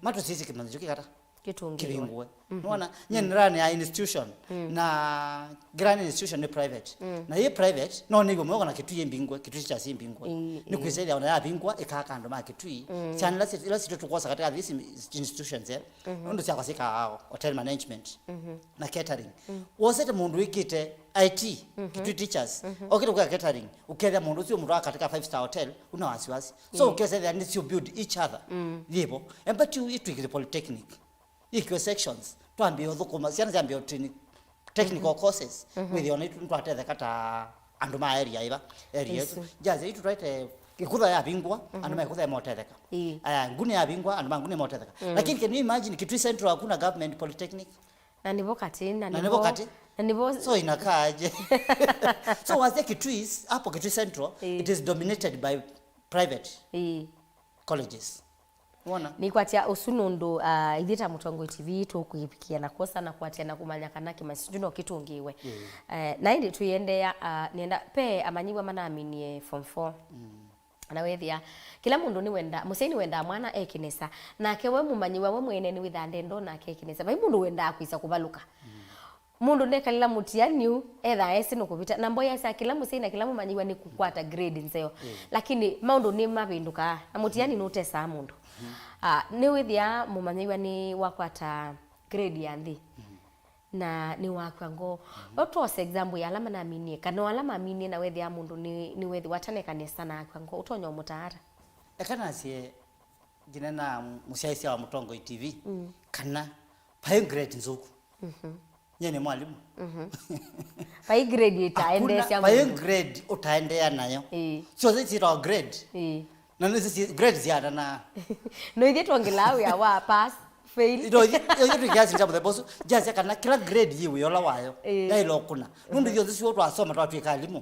Matũsisye kĩmanyĩsyo kĩkata. Kĩtũngĩĩwe. Kĩvingũe. Nĩwona? Nye nĩraneea institution. Na ngĩraneea institution nĩ private. Na yĩ private, no nĩw'o mwĩko na Kitui mbingũe, Kitui Teachers mbingũe. Ĩĩ, nĩ kwĩsĩthya ona yavingũa, ĩkaa andũ ma Kitui. Syana ila si-, ila sitũ tũkwosa katika these institutions, eh? Nũndũ syakwa syĩkaa hotel management na catering. Wosete mũndũ wĩkĩte I T, Kitui Teachers, okĩte kwĩka catering, ũkethĩa mũndũ ũcio mũndũ wa katika five star hotel, una wasiwasi. So, ũkesethĩa nĩ sio build each other. Yĩvo. Empathy itwĩkĩte polytechnic. Ikiwe sections, twambie ũthũkũma, syana syambie ũtini technical courses, wĩthĩe ona itũ nĩtwatetheka ta andũ ma area ĩva, area ĩsu. Jaze itũ twaite ĩkutha yavingwa, andũ ma ĩkutha motetheka. Ĩĩ. Aya, Nguni yavingwa, andũ ma Nguni motetheka. Lakini can you imagine Kitui Central hakuna government polytechnic? Na nĩvo katĩ, na nĩvo katĩ. Na nĩvo. So inakaaje? So wasya Kitui, hapo Kitui Central, it is dominated by private colleges. Wona? Nĩkwatya ũsu nũndũ, ah, ithyĩ ta Mũtongoi T V tũkwĩvikĩa na kwosa na kũatĩĩa na kũmanya kana kĩmanyĩsyo kĩu no kĩtũngĩĩwe. Eh, na ĩndĩ tũiendeea, ah, nĩenda, pe amanyĩw'a manaminie form four. Na wethĩa, kĩla mũndũ nĩwenda, mũsyai nĩwendaa mwana eke nesa. Nake we mũmanyĩw'a we mwene nĩwĩthaa ndenda o nake eke nesa. Vai mũndũ wendaa kwĩsa kũvalũka. Mũndũ ndekalĩla mũtiani ũu, ethaa esĩ nũkũvĩta. Na mboya sya kĩla mũsyai na kĩla mũmanyĩw'a nĩ kũkwata grade nzeo. Lakini maũndũ nĩmavĩndũkaa, na mũtiani nũtesaa mũndũ. Ah, nĩwĩthĩa mũmanyĩw'a nĩwakwata grade ya nthĩ. Na nĩwakw'a ngoo. No twose example ya ala manaminie, kana o ala maminie na wethĩa mũndũ nĩ, nĩwethĩwa ataneka nesa na akw'a ngoo, ũtonya ũmũtaa ata? Eka nasye, ngĩnena mũsyaĩĩsya wa Mũtongoi T V, kana vai grade nzũku. Nyie nĩ mwalimũ. Vai grade ĩtaendeesya mũndũ. Vai grade ũtaendeea nayo. Ĩĩ. Syonthe syĩtawa grade. Ĩĩ. Na nĩsĩ si-, grade syatanaa. No ithyĩ twongela wĩa wa pass, fail. Ino ithyĩ, ithyĩ twĩ kiasi kya mũthemba ũsu, jasya kana kĩla grade yĩ wĩa ũla wayo, ĩĩ, yaĩle ũkũna. Nũndũ ithyonthe syo twasoma twatwĩka alimũ.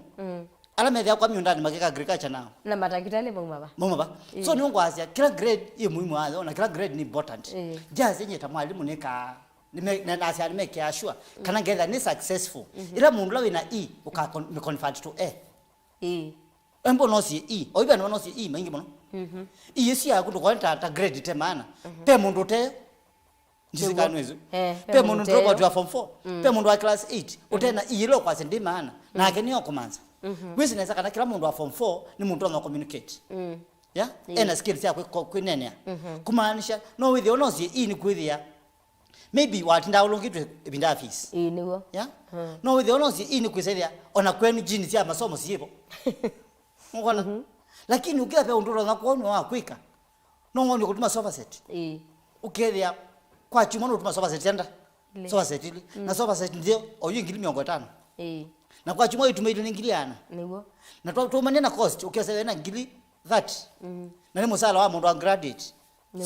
Ala methĩa kwa miũndanĩ makĩka agriculture nao. Na matakĩtalĩ mauma va? Mauma va? Ĩĩ. So nĩũngwasya kĩla grade yĩ mũimu wayo, na kĩla grade nĩ important. Ĩĩ. Jasya nyie ta mwalimũ nĩka, nĩme-, na, nasya nĩmekĩa sure kana ngetha nĩ successful. Ĩla mũndũ ũla wĩna E ũka con-, convert to A. Ĩĩ. Embo nosie E, oiva nĩwe nosie E maingĩ mũno. E ĩsu yaku ndũkone ta, ta grade te maana. Pe mũndũ ũte, njisikanwe isu. Eh, pe mũndũ dropout wa form four, pe mũndũ wa class eight, ũte na E ĩla ũkwasya ndĩ maana. Nake nĩyo kũmanza. Wĩsĩ nesa kana kĩla mũndũ wa form four nĩ mũndũ ũtonya communicate. Ya? Ĩĩ. Ena skills ya kwĩ-, kwĩnenea. Kumaanisha, no wĩthĩe nosie E nĩ kwĩthĩa maybe watindaa ũlũngĩtwe ĩvinda ya fees. Ĩĩ, nĩw'o. Ya? No wĩthĩe ũnosie E nĩ kwĩsĩthĩa ona kwenu jini sya masomo syĩvo. Ũkona? Lakini ũkĩa ve ũndũ ũtonya kwonwa wa kwĩka. No ng'onio kũtuma sofa set. Ĩĩ. Ũkethĩa kwa chuma no ũtuma sofa set enda. Sofa set ili. Na sofa set ndio oyu ngili mĩongo ĩtano. Ĩĩ. Na kwa kyumwa itumaitwe nĩ ngili ana. Nĩw'o. Na twa- twaumania na cost, ũkesa wĩna ngili thirty. Mm. Na nĩ mũsala wa mũndũ wa graduate.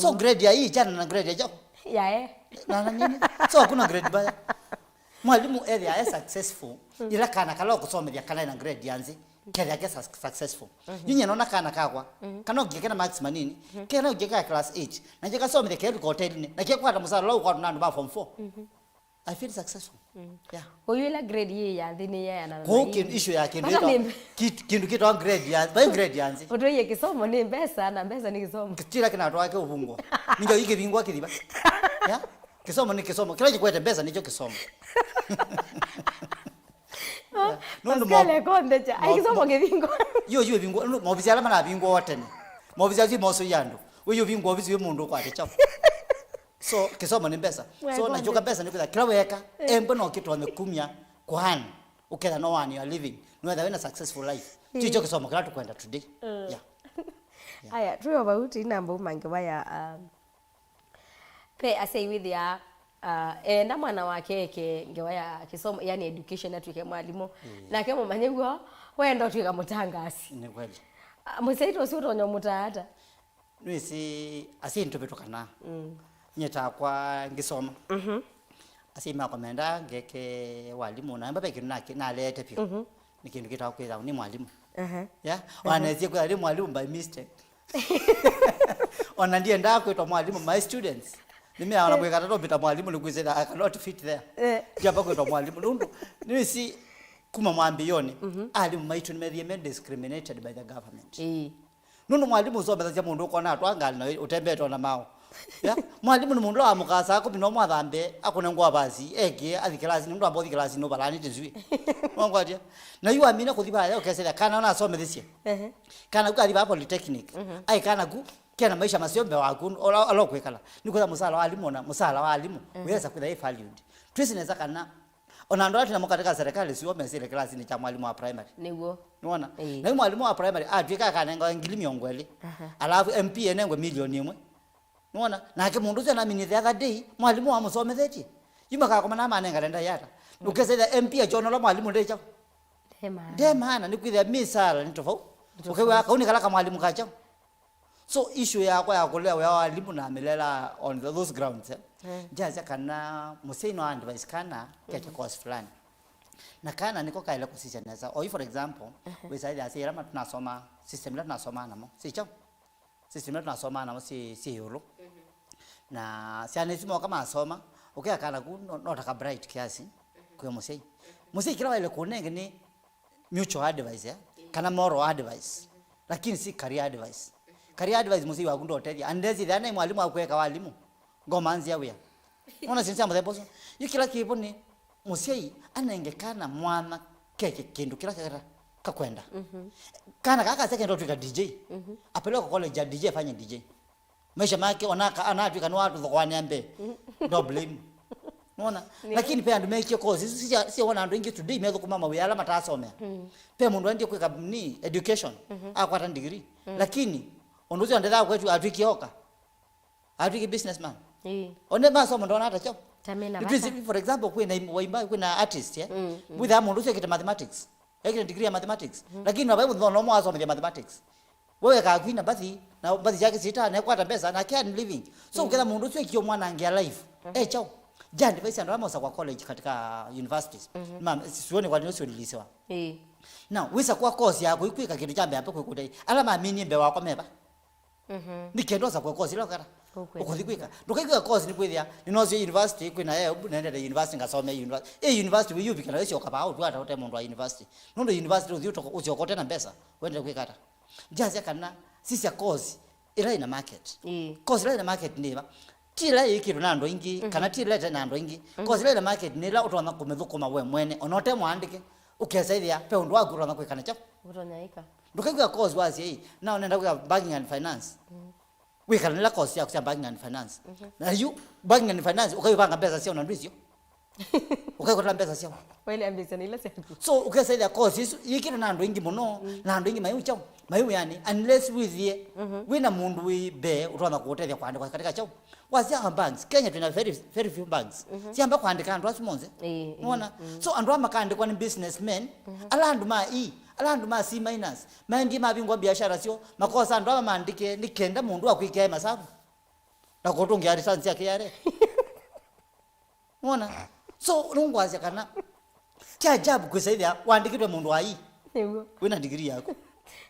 So grade ya hii chana na grade ya chao. Yae. Na, na nini? So hakuna grade mbaya. Mwalimu ethĩa e successful, ila kana kala ũkũsomethya kala ena grade ya nzĩ, kethĩa ke suc- successful. Yu nyie nona kana kakwa, kana ũngĩke na marks manini, kena ũngĩke ka class eight, na njĩka somethya kelika hotelinĩ, na kekwata mũsala ũla ũkwatwa na andũ ma form four. I feel successful. Yeah. Ũyu ĩla grade yĩ ya nthĩ nĩ yeana na kũu ĩngĩ. Kĩndũ issue ya kĩndũ ĩtwa- kĩndũ kĩtawa grade ya, vai grade ya nzĩ. Ũtwĩie kĩsomo nĩ mbesa, na mbesa nĩ kĩsomo. Kĩla kĩnatwaa kĩũvungwa. Nĩkyo ikĩvingwa kĩthiva. Yeah? Kĩsomo nĩ kĩsomo. Kĩla kĩkwete mbesa nĩkyo kĩsomo. Nũndũ Pascal mo- ekondecha. Ai, mo- kĩsomo mo- kĩvingwa. Yo, yo, vingwa. Nũndũ maovisi ala manavingwa o tene. Maovisi asu moso ya andũ. Ũyũ vingwa ovisi wĩ mũndũ ũkwate chao. So, kĩsomo nĩ mbesa. So, na kyoka mbesa nĩ kwĩtha kĩla weka, embe no kĩtonye kumya kwa hand. Ũketha no one you are living. Nĩwetha wĩna successful life. Kyo kĩsomo kĩla tũkwenda today. Yeah. Aya, twĩ o vau, tũinamba umange vaya, um, pe asyai wĩthĩa, uh, enda mwana wake eke ngewa ya kĩsomo, yani education, atw'ĩke mwalimũ. Nake mũmanye w'o, wenda ũtw'ĩka mũtangasi. Nĩ kweli. Ah, mũsyai ta ũsu ũtonya ũmũtaa ata? Nĩwĩsĩ asyai nĩtũvĩtũkanaa. Nyie takwa ngĩsoma. Asyai makwa mendaa ngeke walimũ, na amba ve kĩndũ nake- naleete vyũ. Nĩ kĩndũ kĩtawa kwĩtha nĩ mwalimũ. Yeah? Wanaesie kwĩtha nĩ mwalimũ by mistake. Ona ndiendaa kwĩtwa mwalimũ, my students. Nĩmeaona kwĩkata no mbĩta mwalimũ nĩkwĩsĩtha I cannot fit there. Ndiamba kwĩtwa mwalimũ. Nũndũ, nĩwĩsĩ kuma mwambĩĩonĩ, alimũ maitũ nĩmethie me discriminated by the government. Ĩĩ. Nũndũ mwalimũ ũsomethasya mũndũ ũkona atwa ngalĩ na ũtembete ona mao. Ya? Mwalimũ nĩ mũndũ wa mũkaa saa kũmi na ũmwe athambe, akũne ngũa vasi, ekie, athi kĩlasinĩ, nũndũ amba ũthi kĩlasinĩ ũvalanĩte nzw'ĩ. Wangwatia? Na yu amina kũthi vaya, ũkesethya, kana ona asomethisye. Ehe. Kana ku athi vaya polytechnic. Ai kana ku, kena maisha maseo mbee waku, ola, ola ũkwĩkala. Nĩ kwĩtha mũsala wa alimũ na mũsala wa alimũ, wĩesa kwĩtha ĩ valued. Twĩsĩ nesa kana Ona andũ ala twĩ namo katika serikali sio mesĩle kĩlasinĩ kya mwalimũ wa primary. Nĩw'o. Nĩwona? Ĩĩ. Na yu mwalimũ wa primary atw'ĩka akanengawa ngili mĩongo ĩlĩ. Aha. Alafu M P enengwe milioni ĩmwe. Nĩwona? Nake mũndũ ũsu anaminie the other day, mwalimũ wamũsomethetye. Yu makakomana manengane ndai ata. Ũkesethĩa M P akyona ũla mwalimũ nde kyaũ. Nde maana. Nde maana, nĩkwĩthĩa mĩsaala nĩ tofauti. Nĩ tofauti. Ũkew'a kau nĩ kala kamwalimũ ka kyaũ. So, issue yakwa ya kũlea wĩa wa alimũ na mĩlela on th- those grounds, eh? Njasya kana mũsyai no advise kana kete course fulani. Na kana nĩko kaĩle kũsisya nesa. Oyu, for example, wĩsaĩthya asyai ala ma- tunasoma, system ila tunasomaa namo, si kyaũ? System ila tunasomaa namo si, si ĩũlũ. Na syana isu moka masoma, ũkea kana ku no, no taka bright kiasi kwĩ mũsyai. Mũsyai kĩla waĩle kũnenge nĩ mutual advice, eh? Kana moral advice. Lakini si career advice. Career advice mũsyai waku ndotethya. Unless ĩthĩa nĩ mwalimũ akweka walimu. Ngoma nzĩa wĩa. Ona sinzi ya mũthemba ũsu. Yu kĩla kĩvo nĩ mũsyai anenge kana mwana keke kĩndũ kĩla kekata kakwenda. Kana kaka kenda ũtwĩka D J. Apelekwa college ya D J, afanye D J. Maisha make, ona aka- anatw'ĩka nĩwatũthokoanĩa mbee. Don't blame. Nona? Lakini pe andũ mekie course isu sia- siawona andũ aingĩ today methũkũma mawĩa ala matasomea. Pe mũndũ aendie kwĩka ni education, akwata degree. Lakini ũndũ ũcio ndethaa kwetu atwĩkie oka. Atwĩkie businessman. Ĩĩ. One masoma ndona ata kyaũ. Tamena. Nĩtwĩsĩ, for example, kwĩna im- waimba, kwĩna artist, eh? Wĩthaa mũndũ ũcio ekĩte mathematics. Ekĩte degree ya mathematics. Lakini no vai mũthenya ũmwe wasomethia mathematics. Wewe kakwina mbathi, na mbathi yake sita, na ekwata mbesa, na can living. So, ũketha mũndũ ũcio ekio mwana angia life. E chao. Jandi vaisi andũ ala mosa kwa college katika universities. Ma, sioni kwa nini sio nilisiwa. Ĩĩ. Now, wisa kwa course yako, ikwĩka kĩndũ kya mbea kwĩkũta. Ala maminie mbee wakwa meva. Nĩ kenda ũsa kwa course ila ũkata. Ũkwĩka. Ũkũthi kwĩka. Ndũkaĩkwĩka course nĩ kwĩthĩa, nĩnosio university, kwĩna ebu, naendete university, ngasomea university. Ĩ university, wĩyũvika na wĩsyoka vaa, ũtwata ũte mũndũ wa university. Nũndũ university ũthi ũtoko- ũsyoka ũte na mbesa, wendete kwĩka ata? Njasya kana, sisya course ĩla ĩna market. Ĩĩ. Course ĩla ĩna market nĩ ĩva? Ti ĩla ĩĩkĩtwe na andũ aingĩ, kana ti ĩla ĩte na andũ aingĩ. Course ĩla ĩna market nĩ ĩla ũtonya kũmĩthũkũma we mwene, ona ũte mũandĩke, ũkesa ĩthĩa, ve ũndũ waku ũtonya kwĩka na kyaũ. Ũtonya ĩka. Ndũkaĩkwĩa course wasya ĩ, nao nenda kwĩka banking and finance. Wĩkala nĩla course yaku sya banking and finance. Na yu, banking and finance, ũkaivanga mbesa sya ũna ndwĩsyo. Ũkaikũta mbesa syaũ? Waile ambĩsya na ila syaku. So, ũkesa ĩthĩa course isu yĩkĩtwe na andũ aingĩ mũno, na andũ aingĩ mai kyaũ? Mai wĩanĩ, unless wĩthĩe wĩna mũndũ wĩ mbee ũtonya kũũtethya kũandĩkwa katika kyaũ? Wasya banks, Kenya twĩna very, very few banks. Siamba kũandĩka andũ asu monthe. Ĩĩ, ĩĩ. Nĩwona? So, andũ aa makaandĩkwa nĩ businessmen, ala andũ ma ii, ala andũ ma C minus, maendie mavingũa biashara syoo, makosa andũ aa mamandĩke nĩ kenda mũndũ akwĩkĩa masavu. Na kũtũngĩa returns ya K R A. Nĩwona? So, nũngwasya kana ti ajabu kwĩsa ĩthĩa wandĩkĩtwe mũndũ wa ii. Nĩw'o. Wĩna degree yaku.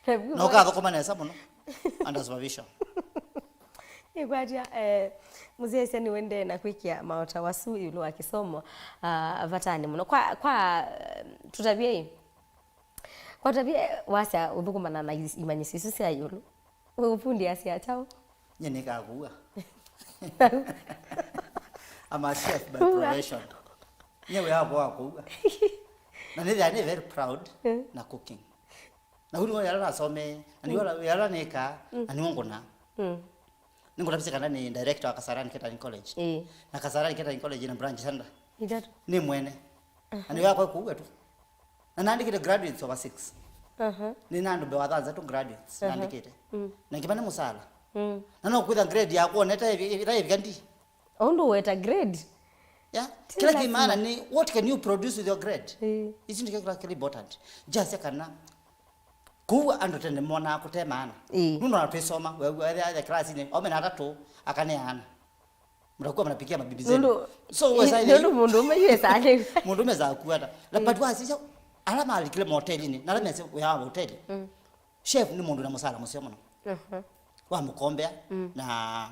Nĩw'o. Na ũkathũkũma nesa mũno. Under supervision. Nĩkwatya, eh, mũsyaĩĩsya nĩwendee na kwĩkĩa maota wasu ĩũlũ wa kĩsomo, ah, vatanĩ mũno. Kwa, kwa, eh, tũtavye ĩ, kwa tavye wasya ũthũkũmana na is-, imanyĩsyo isu sya ĩũlũ. Wĩ ũvundi asya kyaũ? Nye nĩkakuua. I'm a chef by profession. Nye wĩa wakwa wa kũua. Na nĩthĩa nĩ very proud na cooking. Na ũu nĩw'o wĩa nasomee, na nĩw'o wĩa nĩkaa, na nĩw'o ngũnaa. Nĩngũtavisye kana nĩ director wa Kasarani Catering College. Ĩĩ. Na Kasarani Catering College ĩna branch sanda. Itatu. Nĩ mwene. Na nĩ wĩa wakwa kũua tu. Na naandĩkĩte graduates over six. Aha. Nĩ na andũ mbee wa thanthatũ graduates naandĩkĩte. Na ngĩmane mũsala. Na no kwĩtha grade yakwa onete ĩtaĩvika ndi. Ũndũ weta grade. Yeah. Ti kĩla kĩ lazima. Maana nĩ what can you produce with your grade? Ĩĩ. Isu nĩkyo kĩla kĩla important. Jasya kana kũu andũ tene monaa kũte maana. Ĩĩ. Nũndũ ona twĩsoma, we, we, we, class-inĩ, o mena atatũ, akane ana. Mtakuwa mnapikia mabibi zenu. Nũndũ, so, nĩ, wesa nũndũ mũndũ ũmwe yu esa nĩ mũndũ ũmwe esa kuata. Na but wasisya, ala malikile motelinĩ, na ala mese wĩa wa hoteli. Chef nĩ mũndũ na mũsala mũseo mũno. Wa mũkombea na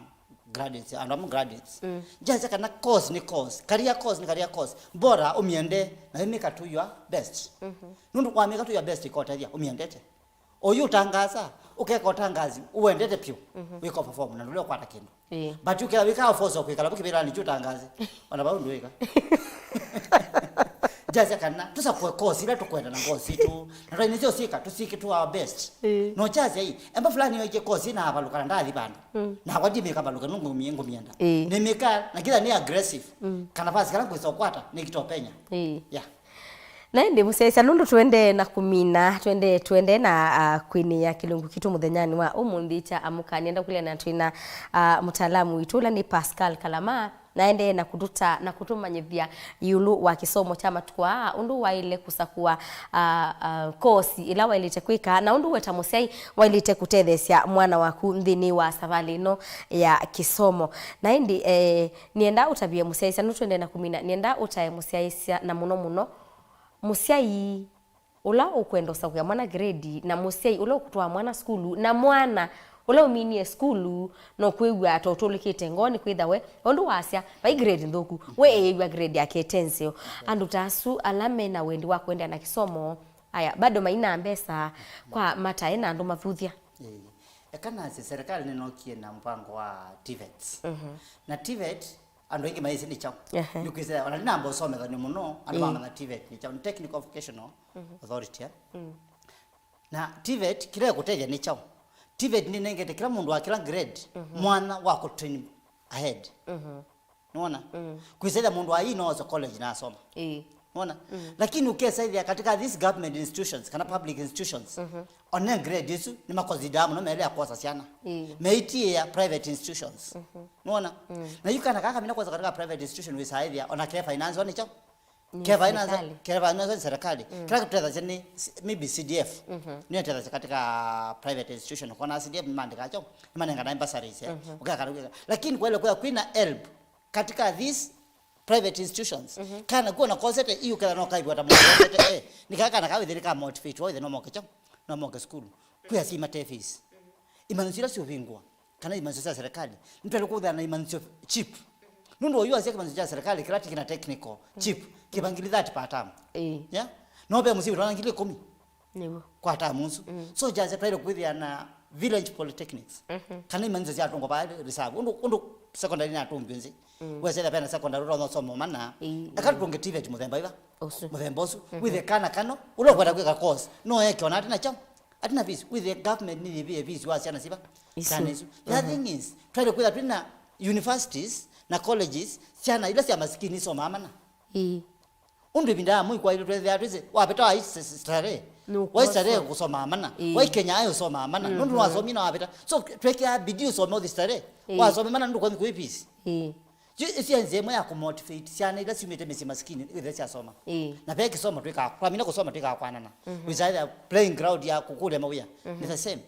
graduates, andũ amwe graduates. Jasya kana course nĩ course, career course nĩ career course. Bora ũmĩende na wĩmĩka to your best. Nũndũ wamĩka to your best, ĩkotethya ũmĩendete. Oyu ũtangaasa, ũkeka ũtangaasi ũwendete pyũ, wĩka perform na ndũle ũkwata kĩndũ. Ĩĩ. But ũkea wĩkaa force kwĩkala vau kĩvĩlanĩ kyu ũtangaasi, ona vau ndũĩka. Jasya kana tũsakũe course ila tũkwenda na ngoo sitũ, na twaĩ nĩsyo syĩka, tũsyĩke to our best. Ĩĩ. No jasya ii, emba fulani yoikie course ĩna avalũka na ndathi vandũ. Nakwa ndimĩka valũka nũngũmie ngũmienda. Ĩĩ. Nĩmĩka na kĩla nĩ aggressive. Kana vasi kala ngwĩsa ũkwata, nĩkitopenya. Ĩĩ. Yeah. Na ĩndĩ mũsyaĩĩsya, nũndũ tũendee na kũmina, tũendee, tũendee na, ah, kwĩnĩĩa kĩlungu kitũ mũthenyanĩ wa ũmũnthĩ kya Amũka, nĩenda kũlea na twĩna, ah, mũtaalamu witũ, ũla nĩ Pascal Kalama, na aendee na kũtũta-, na kũtũmanyĩthya ĩũlũ wa kĩsomo kya matukũ aa, ũndũ waĩle kũsakũa, ah, ah, kosi ĩla waĩlĩte kwĩka, na ũndũ we ta mũsyai waĩlĩte kũtetheesya mwana waku nthĩnĩ wa savalĩ ĩno ya kĩsomo. Na ĩndĩ, eh, nĩenda ũtavye mũsyaĩĩsya, nũndũ tũendee na kũmina, nĩenda ũtae mũsyaĩĩsya na mũno mũno mũsyai ũla ũkwenda ũsakũĩa mwana grade, na mũsyai ũla ũkũtwaa mwana sukulu, na mwana ũla ũminie sukulu, no kwĩw'a ta ũtũlĩkĩte ngoo, nĩkwĩtha we, ũndũ wasya, vai grade nthũku, we ĩĩw'a grade yake ĩte nzeo. Andũ ta asu ala me na wendi wa kũendeea na kĩsomo, aya, bado maina mbesa, kwa matae na andũ mathuthya. Ĩĩ. Eka nasye, serikali nĩnokie na mpango wa TVETs. Na TVET, andũ aingĩ maĩsĩ nĩ kyaũ. Ehe. Nĩkwĩsĩ, ona ndinamba ũsomethany'a mũno, andũ mamanya TVET nĩ kyaũ. Nĩ Technical Vocational Authority, eh? Na TVET, kĩla ĩkũtethya nĩ kyaũ. TVET nĩnengete kĩla mũndũ wa kĩla grade mwanya wa kũtrain ahead. Nĩwona? Kwĩsĩthya mũndũ wa ii no ose college na asoma. Ĩĩ. Nĩwona? Lakini ũkesa ĩthĩa katika these government institutions, kana public institutions, one grade isu nĩmakonsideraa mũno meelea kwosa syana. Ĩĩ. Meitiĩa private institutions. Nĩwona? Na yu kana kaka mina kwosa katika private institution wĩsaa ĩthĩa, ona ke finance one kyaũ. Nĩ ke finance, serikali. Ke finance nĩ serikali. Kĩla kĩtũtethasya nĩ s-, maybe CDF. Nĩyo ĩtethasya katika private institution. Kona CDF nĩmaandĩkaa kyaũ, nĩmanenganae bursaries, eh. Ũkeka, ũkeka. Lakini kwaĩle kwĩthwa kwĩna help katika these private institutions. Kana kuona kosete, ii ũketha no kaivwa ta mũndũ kosete, eh. Nĩ kaa kana kawĩthĩ nĩ ka motivate, wawĩthĩ no moke kyaũ, no moke sukulu. Kwĩ asyai mate fees. Imanyĩsyo ila siũvingũa. Kana imanyĩsyo sya serikali. Nĩtwaĩle kũthana na imanyĩsyo cheap. Nũndũ oyu asya kĩmanyĩsyo kya serikali kĩla ti kĩna technical, cheap, kĩva ngili thirty per term. Ĩĩ. Yeah? No ve mũsyai ũtwaa ngili ĩkũmi. Nĩw'o. Kwa term ũsu. So, kyasya twaĩle kwĩthĩa na village polytechnics. Kana imanyĩsyo sya atũngwa vaa reserve. Ũndũ, ũndũ secondary nĩ atũngw'e nzĩ. Wesethĩa vena secondary ũtonya ũsoma ũmana. Ĩĩ, ĩĩ. Eka tũtũnge TVET mũthemba ĩva. Ũsu. Mũthemba ũsu. Wĩthĩe kana kano, ũla ũkwenda kwĩka course, no eke ona ate na kyaũ. Ate na fees, wĩthĩe government nĩyĩvĩe fees wa syana siva? Isu. Syana isu. The other thing is, twaĩle kwĩtha twĩna universities na colleges, syana ila sya masikini isomaa mana. Ĩĩ. Ũndũ ĩvinda ya mũi kwaĩlwe twethĩaa twĩsĩ, wavĩta wa starehe. Nũkwosa. Wai starehe kũsomaa mana. Ĩĩ. Wai Kenya aĩ ũsomaa mana. Nũndũ nĩwasomie na wavĩta. So, twekea bidii ũsome ũthi starehe. Ĩĩ. Wasome mana nũndũ kwathi kũĩ peace. Ĩĩ. Yu ĩsya nzĩa ĩmwe ya kũmotivate syana ila syumĩte mĩsyĩ masikini wĩthĩa syasoma. Ĩĩ. Na ve kĩsomo twĩkaa, twamina kũsoma twĩkaa kwanana. Wĩsaĩthĩa playing ground ya kũkũlya mawĩa. Nĩ the same.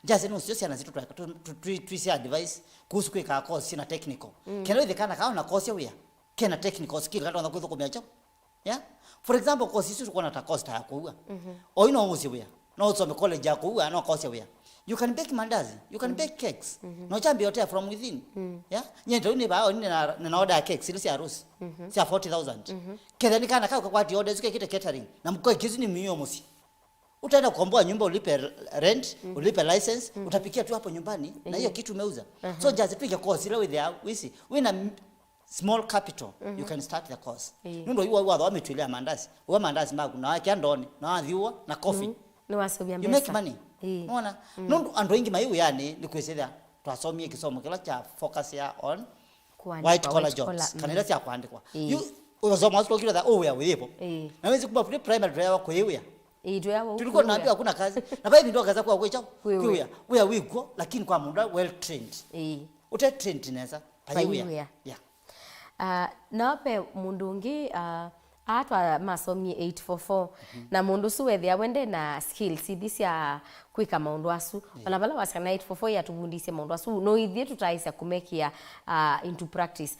Jase nũsyo syana sitũ twa- tu- tu- twi- twĩsya advice kuhusu kwĩkaa course syĩna technical. Kenda wĩthĩ kana kaona course ya wĩa. Kena technical skill katonya kwĩthũkũmĩa kyaũ. Yeah? For example, course isu tũkwona ta course ta ya kũua. Oyu no ũsye wĩa. No ũsome college ya kũua, no course ya wĩa. You can bake mandazi, you can bake cakes. No kyambia ũtea from within. Yeah? Nye ndio nĩ bao nĩ na na order ya cakes ile cia Rose. Cia forty thousand. Ketha nĩ kana kau kakwati order isu kekite catering. Na mko kisu nĩ mio mũsi. Utaenda kukomboa nyumba, ulipe rent, ulipe license, utapikia tu hapo nyumbani na hiyo kitu umeuza. So just piga course ile with the wisi. Wina small capital, you can start the course. Ĩĩ. Nũndũ yu wathoma mĩtwĩle ya mandazi, wa mandazi maku na wakia ndoni, na wathiũa na coffee. Nĩwasũvya mbesa. You make money. Ĩĩ. Nona? Nũndũ andũ aingĩ mai wĩanĩ nĩ kwĩsĩthya twasomie kĩsomo kĩla kya focus ya on white collar jobs, kana ila sya kuandikwa. Ĩĩ. Yu ũthoma asu tokira tha ũwĩa wĩvo. Ĩĩ. Na wezi kuma pre primary tuyawa kwĩwĩa. Ĩĩ, tuyawa. Tulikuwa tunaambiwa hakuna kazi. Na vaivi ndo kaza kwa kwecha. Kwĩwĩa. Kwĩwĩa. Wĩa wĩkwo, lakini kwa mũndũ well trained. Ĩĩ. Ũte trained nesa. Vaiwĩa. Yeah. Ah, no ve mũndũ ũngĩ, ah, atwa masomie eight four four, na mũndũ ũsu wethĩa we nde na skills ithi sya kwĩka maũndũ asu. Ona vala wasya na eight four four yatũvundisye maũndũ asu, no ithyĩ tũtaĩsya kũmekĩa, ah, into practice.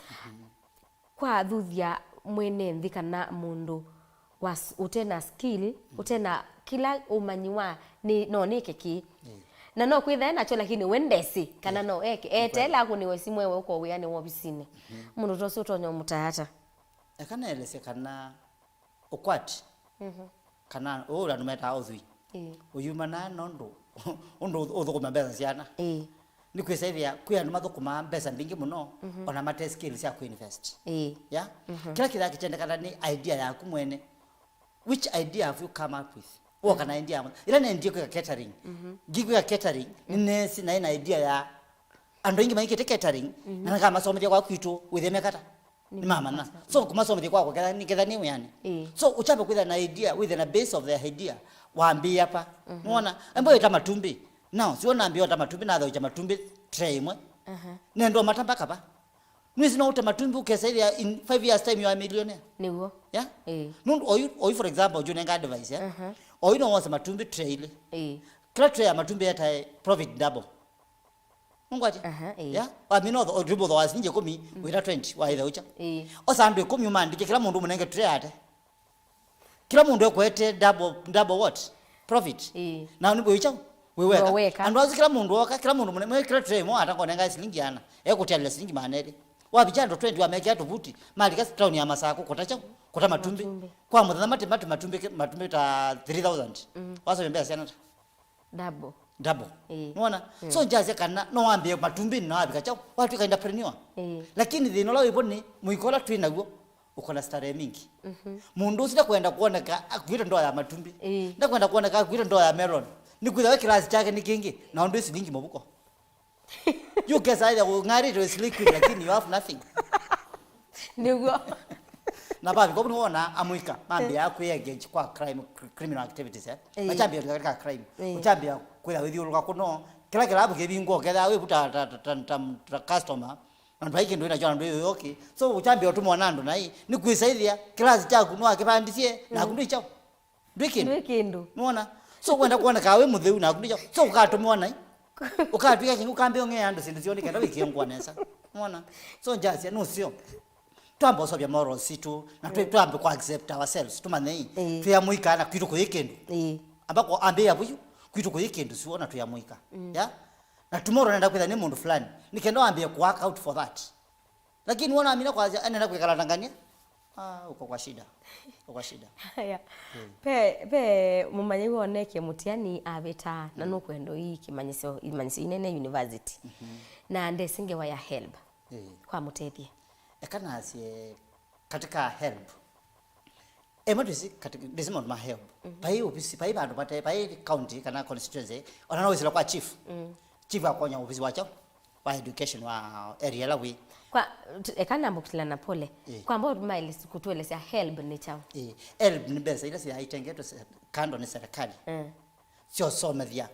Kwathuthya mwene nthĩ kana mũndũ was- ũte na skill, ũte na kĩla ũmanyi wa nĩ- no nĩke kĩĩ. Na no kwĩtha e nakyo lakini we ndesĩ kana no eke. Eteela akũnĩwe simũ ewe ũko wĩanĩ wa ovisinĩ. Mũndũ ta ũsu ũtonya ũmũtaa ata? Eka naelesye kana ũkwati, kana ũũ andũ metaa ũthwii, ũyumanaa nũndũ ũndũ ũthũkũma mbesa syana. Nĩ kwĩsaĩthĩa kwĩ andũ mathũkũmaa mbesa mbingĩ mũno, ona mate skill sya kũinvest. Yeah? Kĩla kĩthaa kĩkyendekana nĩ idea yaku mwene. Which idea have you come up with? Woka na idea ya mũthya. Ĩla nendie kwĩka catering. Ngikwĩka catering, nĩneesi naĩ na idea ya andũ aingĩ maikĩte catering, na nĩkamasomethya kwa kwitũ wĩthĩe mekata. Nĩmamanya. So kũmasomethya kwakwa ketha nĩ ketha nĩ wĩanĩ. So ũkyamba kwĩtha na idea, wĩthe na base of the idea, wambĩĩa pa. Nĩwona? Embo ĩta matumbĩ. Now, sio nambĩĩa ota matumbĩ, nathaũkya matumbĩ tray ĩmwe. Nendwa matamba kava. Nwĩsĩ no ũte matumbĩ ũkesa ĩthĩa in five years time you are a millionaire. Nĩw'o. Yeah? Ĩĩ. Nũndũ oyu, oyu for example, ũjũnenga advice, yeah? Oyu no wose matumbĩ tray ilĩ. Ĩĩ. Kĩla tray ya matumbĩ yetae profit double. Nũngwatya? Aha, ĩĩ. Yeah? Wamina ũtho, ũtũmbũtho wa silingi ĩkũmi, wĩta twenty, waitha ũkya. Ĩĩ. Osa andũ ĩkũmi ũmandĩke, kĩla mũndũ ũmũnenge tray ate. Kĩla mũndũ ekwete double, double what? Profit. Ĩĩ. Na nĩ wĩkya? Wĩweka. Wĩweka. Andũ asu kĩla mũndũ oka, kĩla mũndũ mũne, kĩla tray ĩmwe atangonenga silingi ana. Ekũtialĩla silingi maana elĩ. Wavikya andũ twenty wamekĩa tũvuti, malika town ya Masakũ, kũta kyaũ? Kũta matumbĩ. Matumbĩ. Kwa mũthenya mate matu matumbĩ, matumbĩ ta three thousand. Wasomia mbesa syana ta? Double. Double. Ĩĩ. Nĩwona? So njasya kana no wambĩe matumbĩ na wavika kyaũ? Watwĩka entrepreneur. Ĩĩ. Lakini thĩna ũla wĩvo nĩ mũiko ũla twĩ naw'o. Ũkona starehe mingi. Mũndũ ũsu ndakwenda kuoneka akuĩte ndoo ya matumbĩ. Ĩĩ. Ndakwenda kuoneka akuĩte ndoo ya melon. Nĩkwĩthĩwa kĩlasi kyake nĩ kĩngĩ, na ũndũ silingi mũvuko. Yu kesa ĩthĩa ũng'arĩte wĩ slay queen, lakini you have nothing. Nĩw'o. Na vavika ũu nĩwona amũika mambĩaa kwĩ engage kwa crime, cr- criminal activities, eh? Ĩĩ. Machambia katika crime. Ĩĩ. Uchambia kwĩtha wĩthiũlũka kũno. Kĩla kĩlavu kĩvingwa ũketha wĩvuta ta, ta, ta, ta, ta customer. Andũ vai kĩndũ inakyo andũ ĩyo yoki. So uchambia ũtũmwa na andũ nai. Nĩ kwĩsaĩthĩa kĩlasi kyaku nĩwakĩvandisye naku ndwĩ kyaũ? Ndwĩ kĩndũ. Ndwĩ kĩndũ. Nĩwona? So wenda kuoneka wĩ mũtheu naku ndwĩ kyaũ? So ũkatũmwa nai. Ũkatwĩka kĩngĩ ũkambĩa ũng'ea andũ syĩndũ syoo nĩ kenda wĩkĩe ngũa nesa. Nĩwona? So njasya nũseo. Twamba ũsovya morals sitũ na twĩ- twambe kũ accept ourselves. Tũmanye ĩ. Ĩĩ. Twĩ amũika na kwitũ kũyĩ kĩndũ. Ĩĩ. Amba kũ- ambĩĩa vuyu kwitũ kũyĩ kĩndũ sio na twĩ amũika. Yeah? Na tomorrow nenda kwĩtha nĩ mũndũ fulani. Nĩ kenda wambĩe kũ work out for that. Lakini wona amina kwasya, "Ene na kwĩkala ndangania." Ah, uko kwa shida. Uko kwa shida. Haya. Pe, pe mũmanyi woneke mũtiani avĩta na nũkwenda ii kĩmanyĩsyo, imanyĩsyo inene university. Na ndesi ngewa ya help. Ĩĩ. Kwa mũtethie. Eka nasye katika help. Emwe ndisi katika ndisi maũndũ ma help. Pai ofisi, pai vandu vate, pai county kana constituency, ona no wisila kwa chief. Chief akonya ofisi wacho. wa education wa area ĩla wĩ. Kwa, t-, eka nambũkĩlana pole. Ĩĩ. Kwa mbao maelesi kũtũelesya helb nĩ kyaũ? Ĩĩ. Helb nĩ mbesa ila syaitengetwe se-, kando nĩ serikali. Mm. Syosomethya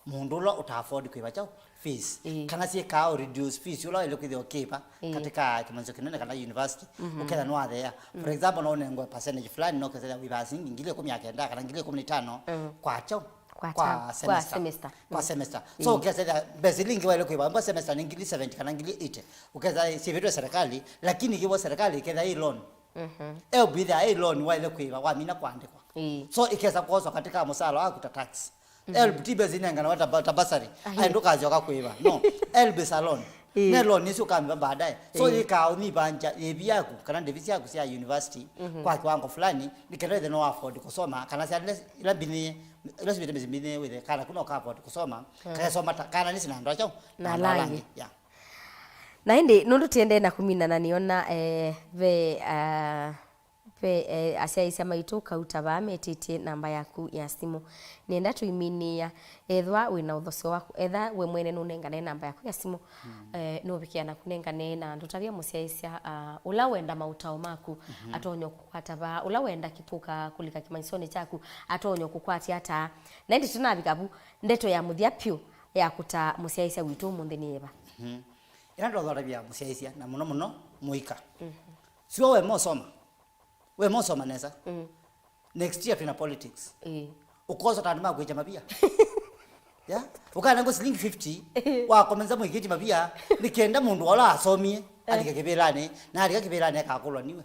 mũndũ ũla ũta afford kwĩva kyaũ fees. Ĩĩ. Kana syĩkaa ũ reduce fees ũla waĩle kwĩthĩwa ũkĩva. Ĩĩ. Katika kĩmanyĩsyo kĩnene kana university. Mhm. Ũketha nĩwatheea. For example, no ũnengwe percentage fulani, no ũkethĩa wĩvaa silingi ngili ĩkũmi na kenda kana ngili ĩkũmi na itano. Mm. Kwa kyaũ? Kwa kwa term, kwa semester. Semester. Kwa semester. So, mm, ũkethĩa mbesa ila ingĩ waĩle kwĩva, kwa semester nĩ ngili seventy kana ngili eighty. Ũkethĩa syĩvĩtwe serikali, lakini kĩvo serikali ĩkethĩa ĩ loan. Mhm. Ĩyo mbithĩa ĩ loan waĩle kwĩva, wamina kũandĩkwa. Ĩĩ. So, ĩkesa kwoswa katika mũsala waku ta tax. Mhm. Helb ti mbesa inenganawa ta ba-, ta bursary. Ai. Ai, ndũkasyoka kwĩva. No. Helb is a loan. Ĩĩ. Ne loan isu ũkamĩva baadaye. So, ĩĩ, yĩkaa ũnyivanja yĩvi yaku, kana ndĩvi syaku sya university, mhm, kwa kiwango fulani, nĩ kenda wĩthĩe no afford kũsoma, kana sya ila, ila mbinĩe, ila sivĩte mĩsyĩ mbinĩe wĩthĩe, kana kuna ũka afford kũsoma, mm, kana soma ta, kana nĩsi na andũ akyau, na andũ ala angĩ. Angĩ. Yeah. Na ĩndĩ, nũndũ tiendee na kũminana, nĩona, eh, ve, ah, ve, eh, asyaĩĩsya maitũ kauta vaa metĩtye namba yaku ya simũ. Nĩenda tũiminĩĩa, ethĩwa wĩ na ũthosyo waku, etha we mwene nũnengane namba yaku ya simũ, mm, eh, nũvikĩa na kũnengane na ndũtavya mũsyaĩĩsya, ah, ũla wenda maũtao maku, mhm, atonya kũkwata vaa, ũla wenda kĩkũka kũlika kĩmanyĩsonĩ kyaku, atonya kũkwatya ata. Na ĩndĩ tũnavika vu, ndeto ya mũthya pyũ ya kũta mũsyaĩĩsya witũ ũmũnthĩ nĩ yĩva? Mhm. Ĩla ndotholavya mũsyaĩĩsya, na mũno mũno mũika. Mhm. Sua we mosoma. We mosoma nesa. Mm. Next year twĩna politics. Ĩĩ. Ũkosa ta andũ ma kwĩkya mavia. Yeah? Ũkanengwa silingi fifty, wakomenza mwĩkĩti mavia, nĩ kenda mũndũ wala asomie, eh, alike kĩvĩlanĩ, na alika kĩvĩlanĩ akakũlwa niwe.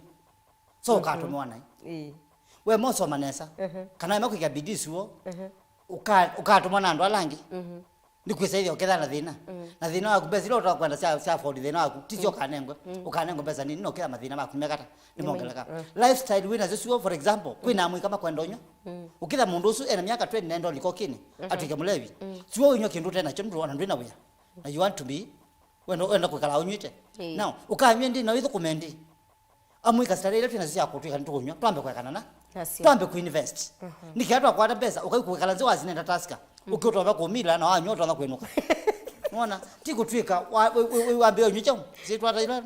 So, mhm, ũkatũmĩwa nai. Ĩĩ. We mosoma nesa. Mhm. Kana we makwĩkĩa bidii suo, mhm, ũka-, ũkatũmwa na andũ ala angĩ. Mhm. Nĩkwĩsa ĩthĩa ũketha na thĩna. Mm. Na thĩna waku, mbesa ila ũtoka kwenda sya, sya afford thĩna waku, ti syo, mm, ũkanengwe. Mm. Ũkanengwe mbesa nini, na ũketha mathĩna maku mekata, nĩmongeleka. Mm. Lifestyle wĩ nasyo sio, for example, kwĩ na amũika makwenda ũnywa. Mm. Ũketha mũndũ ũsu ena myaka twenty na enda ũlika ũkĩnĩ, mhm, atw'ĩke mũlevi. Mm. Sio ũinywa kĩndũ ũte nakyo, nũndũ ona ndwĩ na wĩa. Na you want to be, wenda, wenda kwĩkala ũnyw'ĩte. Ĩĩ. Now, ũkanyw'a ndi, na wĩthũkũme ndi. Amũika sitari ila twĩ nasyo sya kũtwĩka nĩtũkũnyw'a, twambe kwekana na, nasyo, twambe kũinvest. Mhm. Nĩ kĩla twakwata mbesa, ũkai kwĩkala nzĩ wasinenda Tusker, mhm, ũkĩũtonya kũmila na wanywa ũtonya kwĩnũka. Nĩwona? Ti kũtw'ĩka wa-, wĩ, wĩ, wĩ wambĩĩa ũnyw'a kyaũ? Sitwata ila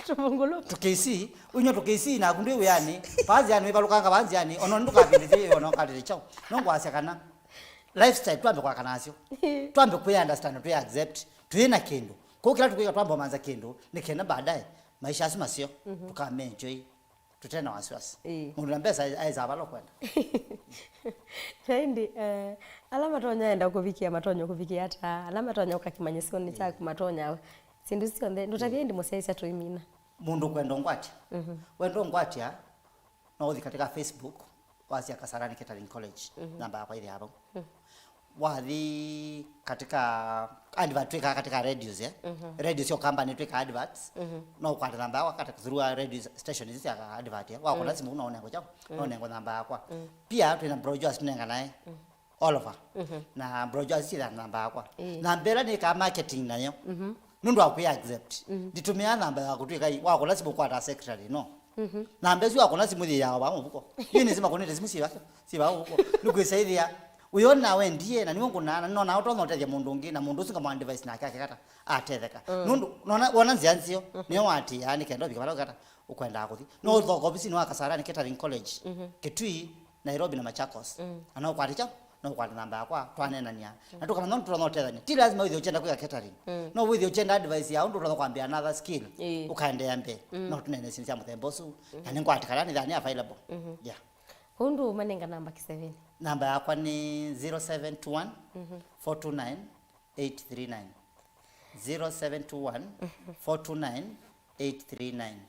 tũvungũlũ. Tũ K C, ũnyw'a tũ K C naku ndwĩ wĩanĩ, vaa nzĩanĩ wĩvalũkanga vaa nzĩanĩ, ona ndũkavindĩthye ona ũkatĩte kyaũ. No ngwasya kana lifestyle twambe kwaka nasyo. Twambe kwĩ understand, twĩ accept, twĩ na kĩndũ. Kũu kĩla tũkwĩka twambe ũmanza kĩndũ, nĩ kenda baadaye maisha asu maseo, mhm, tũkamenjoy, tũte na wasiwasi. Ĩĩ. Mũndũ na mbesa aĩ-, aĩsaa vala ũkwenda. Na ĩndĩ, eh, ala matonya enda kũvikĩa, matonya kũvikĩa ata? Ala matonya ũka kĩmanyĩsyonĩ kyaku, matonya syĩndũ syonthe. Ndũtavye ĩndĩ mũsyaĩĩsya tũimina. Mũndũ kwenda ũngwatya. Mhm. Wenda ũngwatya, no ũthi katika Facebook, wasya Kasarani Catering College, mhm, namba yakwa ĩthĩ ya vau. Mhm. Wathi katika advert twĩkaa katika radios, eh? Mhm. Radio sya company twĩkaa adverts. Mhm. No ũkwate namba yakwa katika through radio station isu sya advert, eh? Wakũna, mm, simu no ũnengwe kyaũ? Mm. No ũnengwe namba yakwa. Mm. Pia twĩna brochures tũnenganae. Mm. All over. Mhm. Na brochures syĩthaa namba yakwa. Ĩĩ. Namba ĩla nĩkaa marketing nayo. Mhm. Nũndũ wa kwĩ accept. Mhm. Nditũmĩaa namba ya kũtw'ĩka ĩ, wakũna simu ũkwataa secretary, no. Mhm. Namba ĩsu wakũna simu yĩyaa vaa mũvuko. Yu nĩsima kũnĩte simu syĩ vaa, syĩ vaa mũvuko. Nĩkwĩsa ĩthĩa, wĩona wendie, na nĩwe ngũnaa, na nĩnonaa ũtonya ũtethya mũndũ ũngĩ, na mũndũ ũsu ngamwa advice nake akekata, atetheka. Mm. Nũndũ, nona, wona nzĩa nzeo, mhm, nĩyo watĩaa, nĩ kenda ũvika vala ũkata, ũkwendaa kũthi. No, mm, ũthoka ovisinĩ wa Kasarani Catering College, mhm, Kitui, Nairobi na Machakos. Mm. Na no ũkwate kyaũ? No ũkwate namba yakwa, twaneenania. Mm. Na tũkamanya ũndũ tũtonya ũtethany'a. Ti lazima wĩthĩe ũkyenda kwĩka catering. Mm. No wĩthĩe ũkyenda advice ya ũndũ ũtonya kwambĩa another skill. Ĩĩ. Ũkaendeea mbee. Mm. No tũneene syĩndũ sya mũthemba ũsu. Mm. Na nĩngwatĩkana nĩthaa nĩ available. Mm-hmm. Yeah. Kũu ndũũmanenga namba kĩsevenĩ? Namba yakwa nĩ zero seven two one, four two nine, eight three nine. Zero seven two one, four two nine, eight three nine.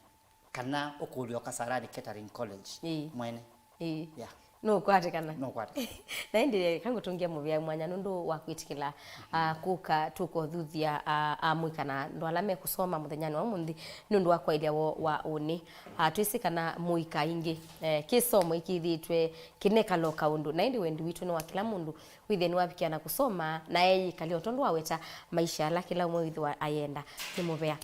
Kana ũkũlya o Kasarani Catering College, ĩĩ, mwene. Ĩĩ. Yeah. Nũkwatĩkana. Nũkwatĩkana. Na ĩndĩ kangũtũngĩa mũvea mwanya nũndũ wa kwĩtĩkĩla, ah, kũka tũkothuthya, ah, amũika na andũ ala mekũsoma mũthenyanĩ wa ũmũnthĩ nũndũ wa kwaĩlya woo wa ũnĩ. Ah, twĩsĩ kana mũika ingĩ, eh, kĩsomo ĩkĩthĩĩtwe kĩnekala o kaũndũ. Na ĩndĩ wendi witũ nĩ wa kĩla mũndũ wĩthĩe nĩwavikĩa na kũsoma, na eyĩkalya o tondũ waweta maisha ala kĩla ũmwe wĩthĩwa ayenda. Nĩ mũvea.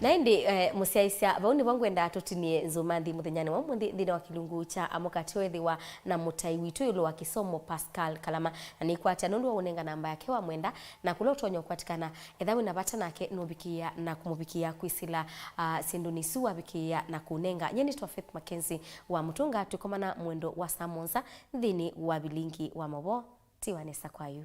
Na ĩndĩ, eh, mũsyaĩĩsya, vau nĩvo ngwenda tũtinie nzũmanthi mũthenyanĩ wa ũmũnthĩ nthĩnĩ wa kĩlungu kya Amũka Tũethĩwa na mũtai witũ ĩũlũ wa kĩsomo, Pascal Kalama. Na nĩkwatya nũndũ wa ũnenga namba yake wa mwenda, na kũla ũtonya ũkwatĩkana, etha wĩ na vata nake, nũvikĩĩa na kũmũvikĩĩa kwĩsĩla, ah, syĩndũnĩ isu wavikĩĩa na kũnenga. Nyie nĩtwa Faith Mackenzie wa Mũtũnga, twĩkomana mwendo wa saa mũonza nthĩnĩ wa vilingi wa maũvoo. Tiwa nesa kwa yu.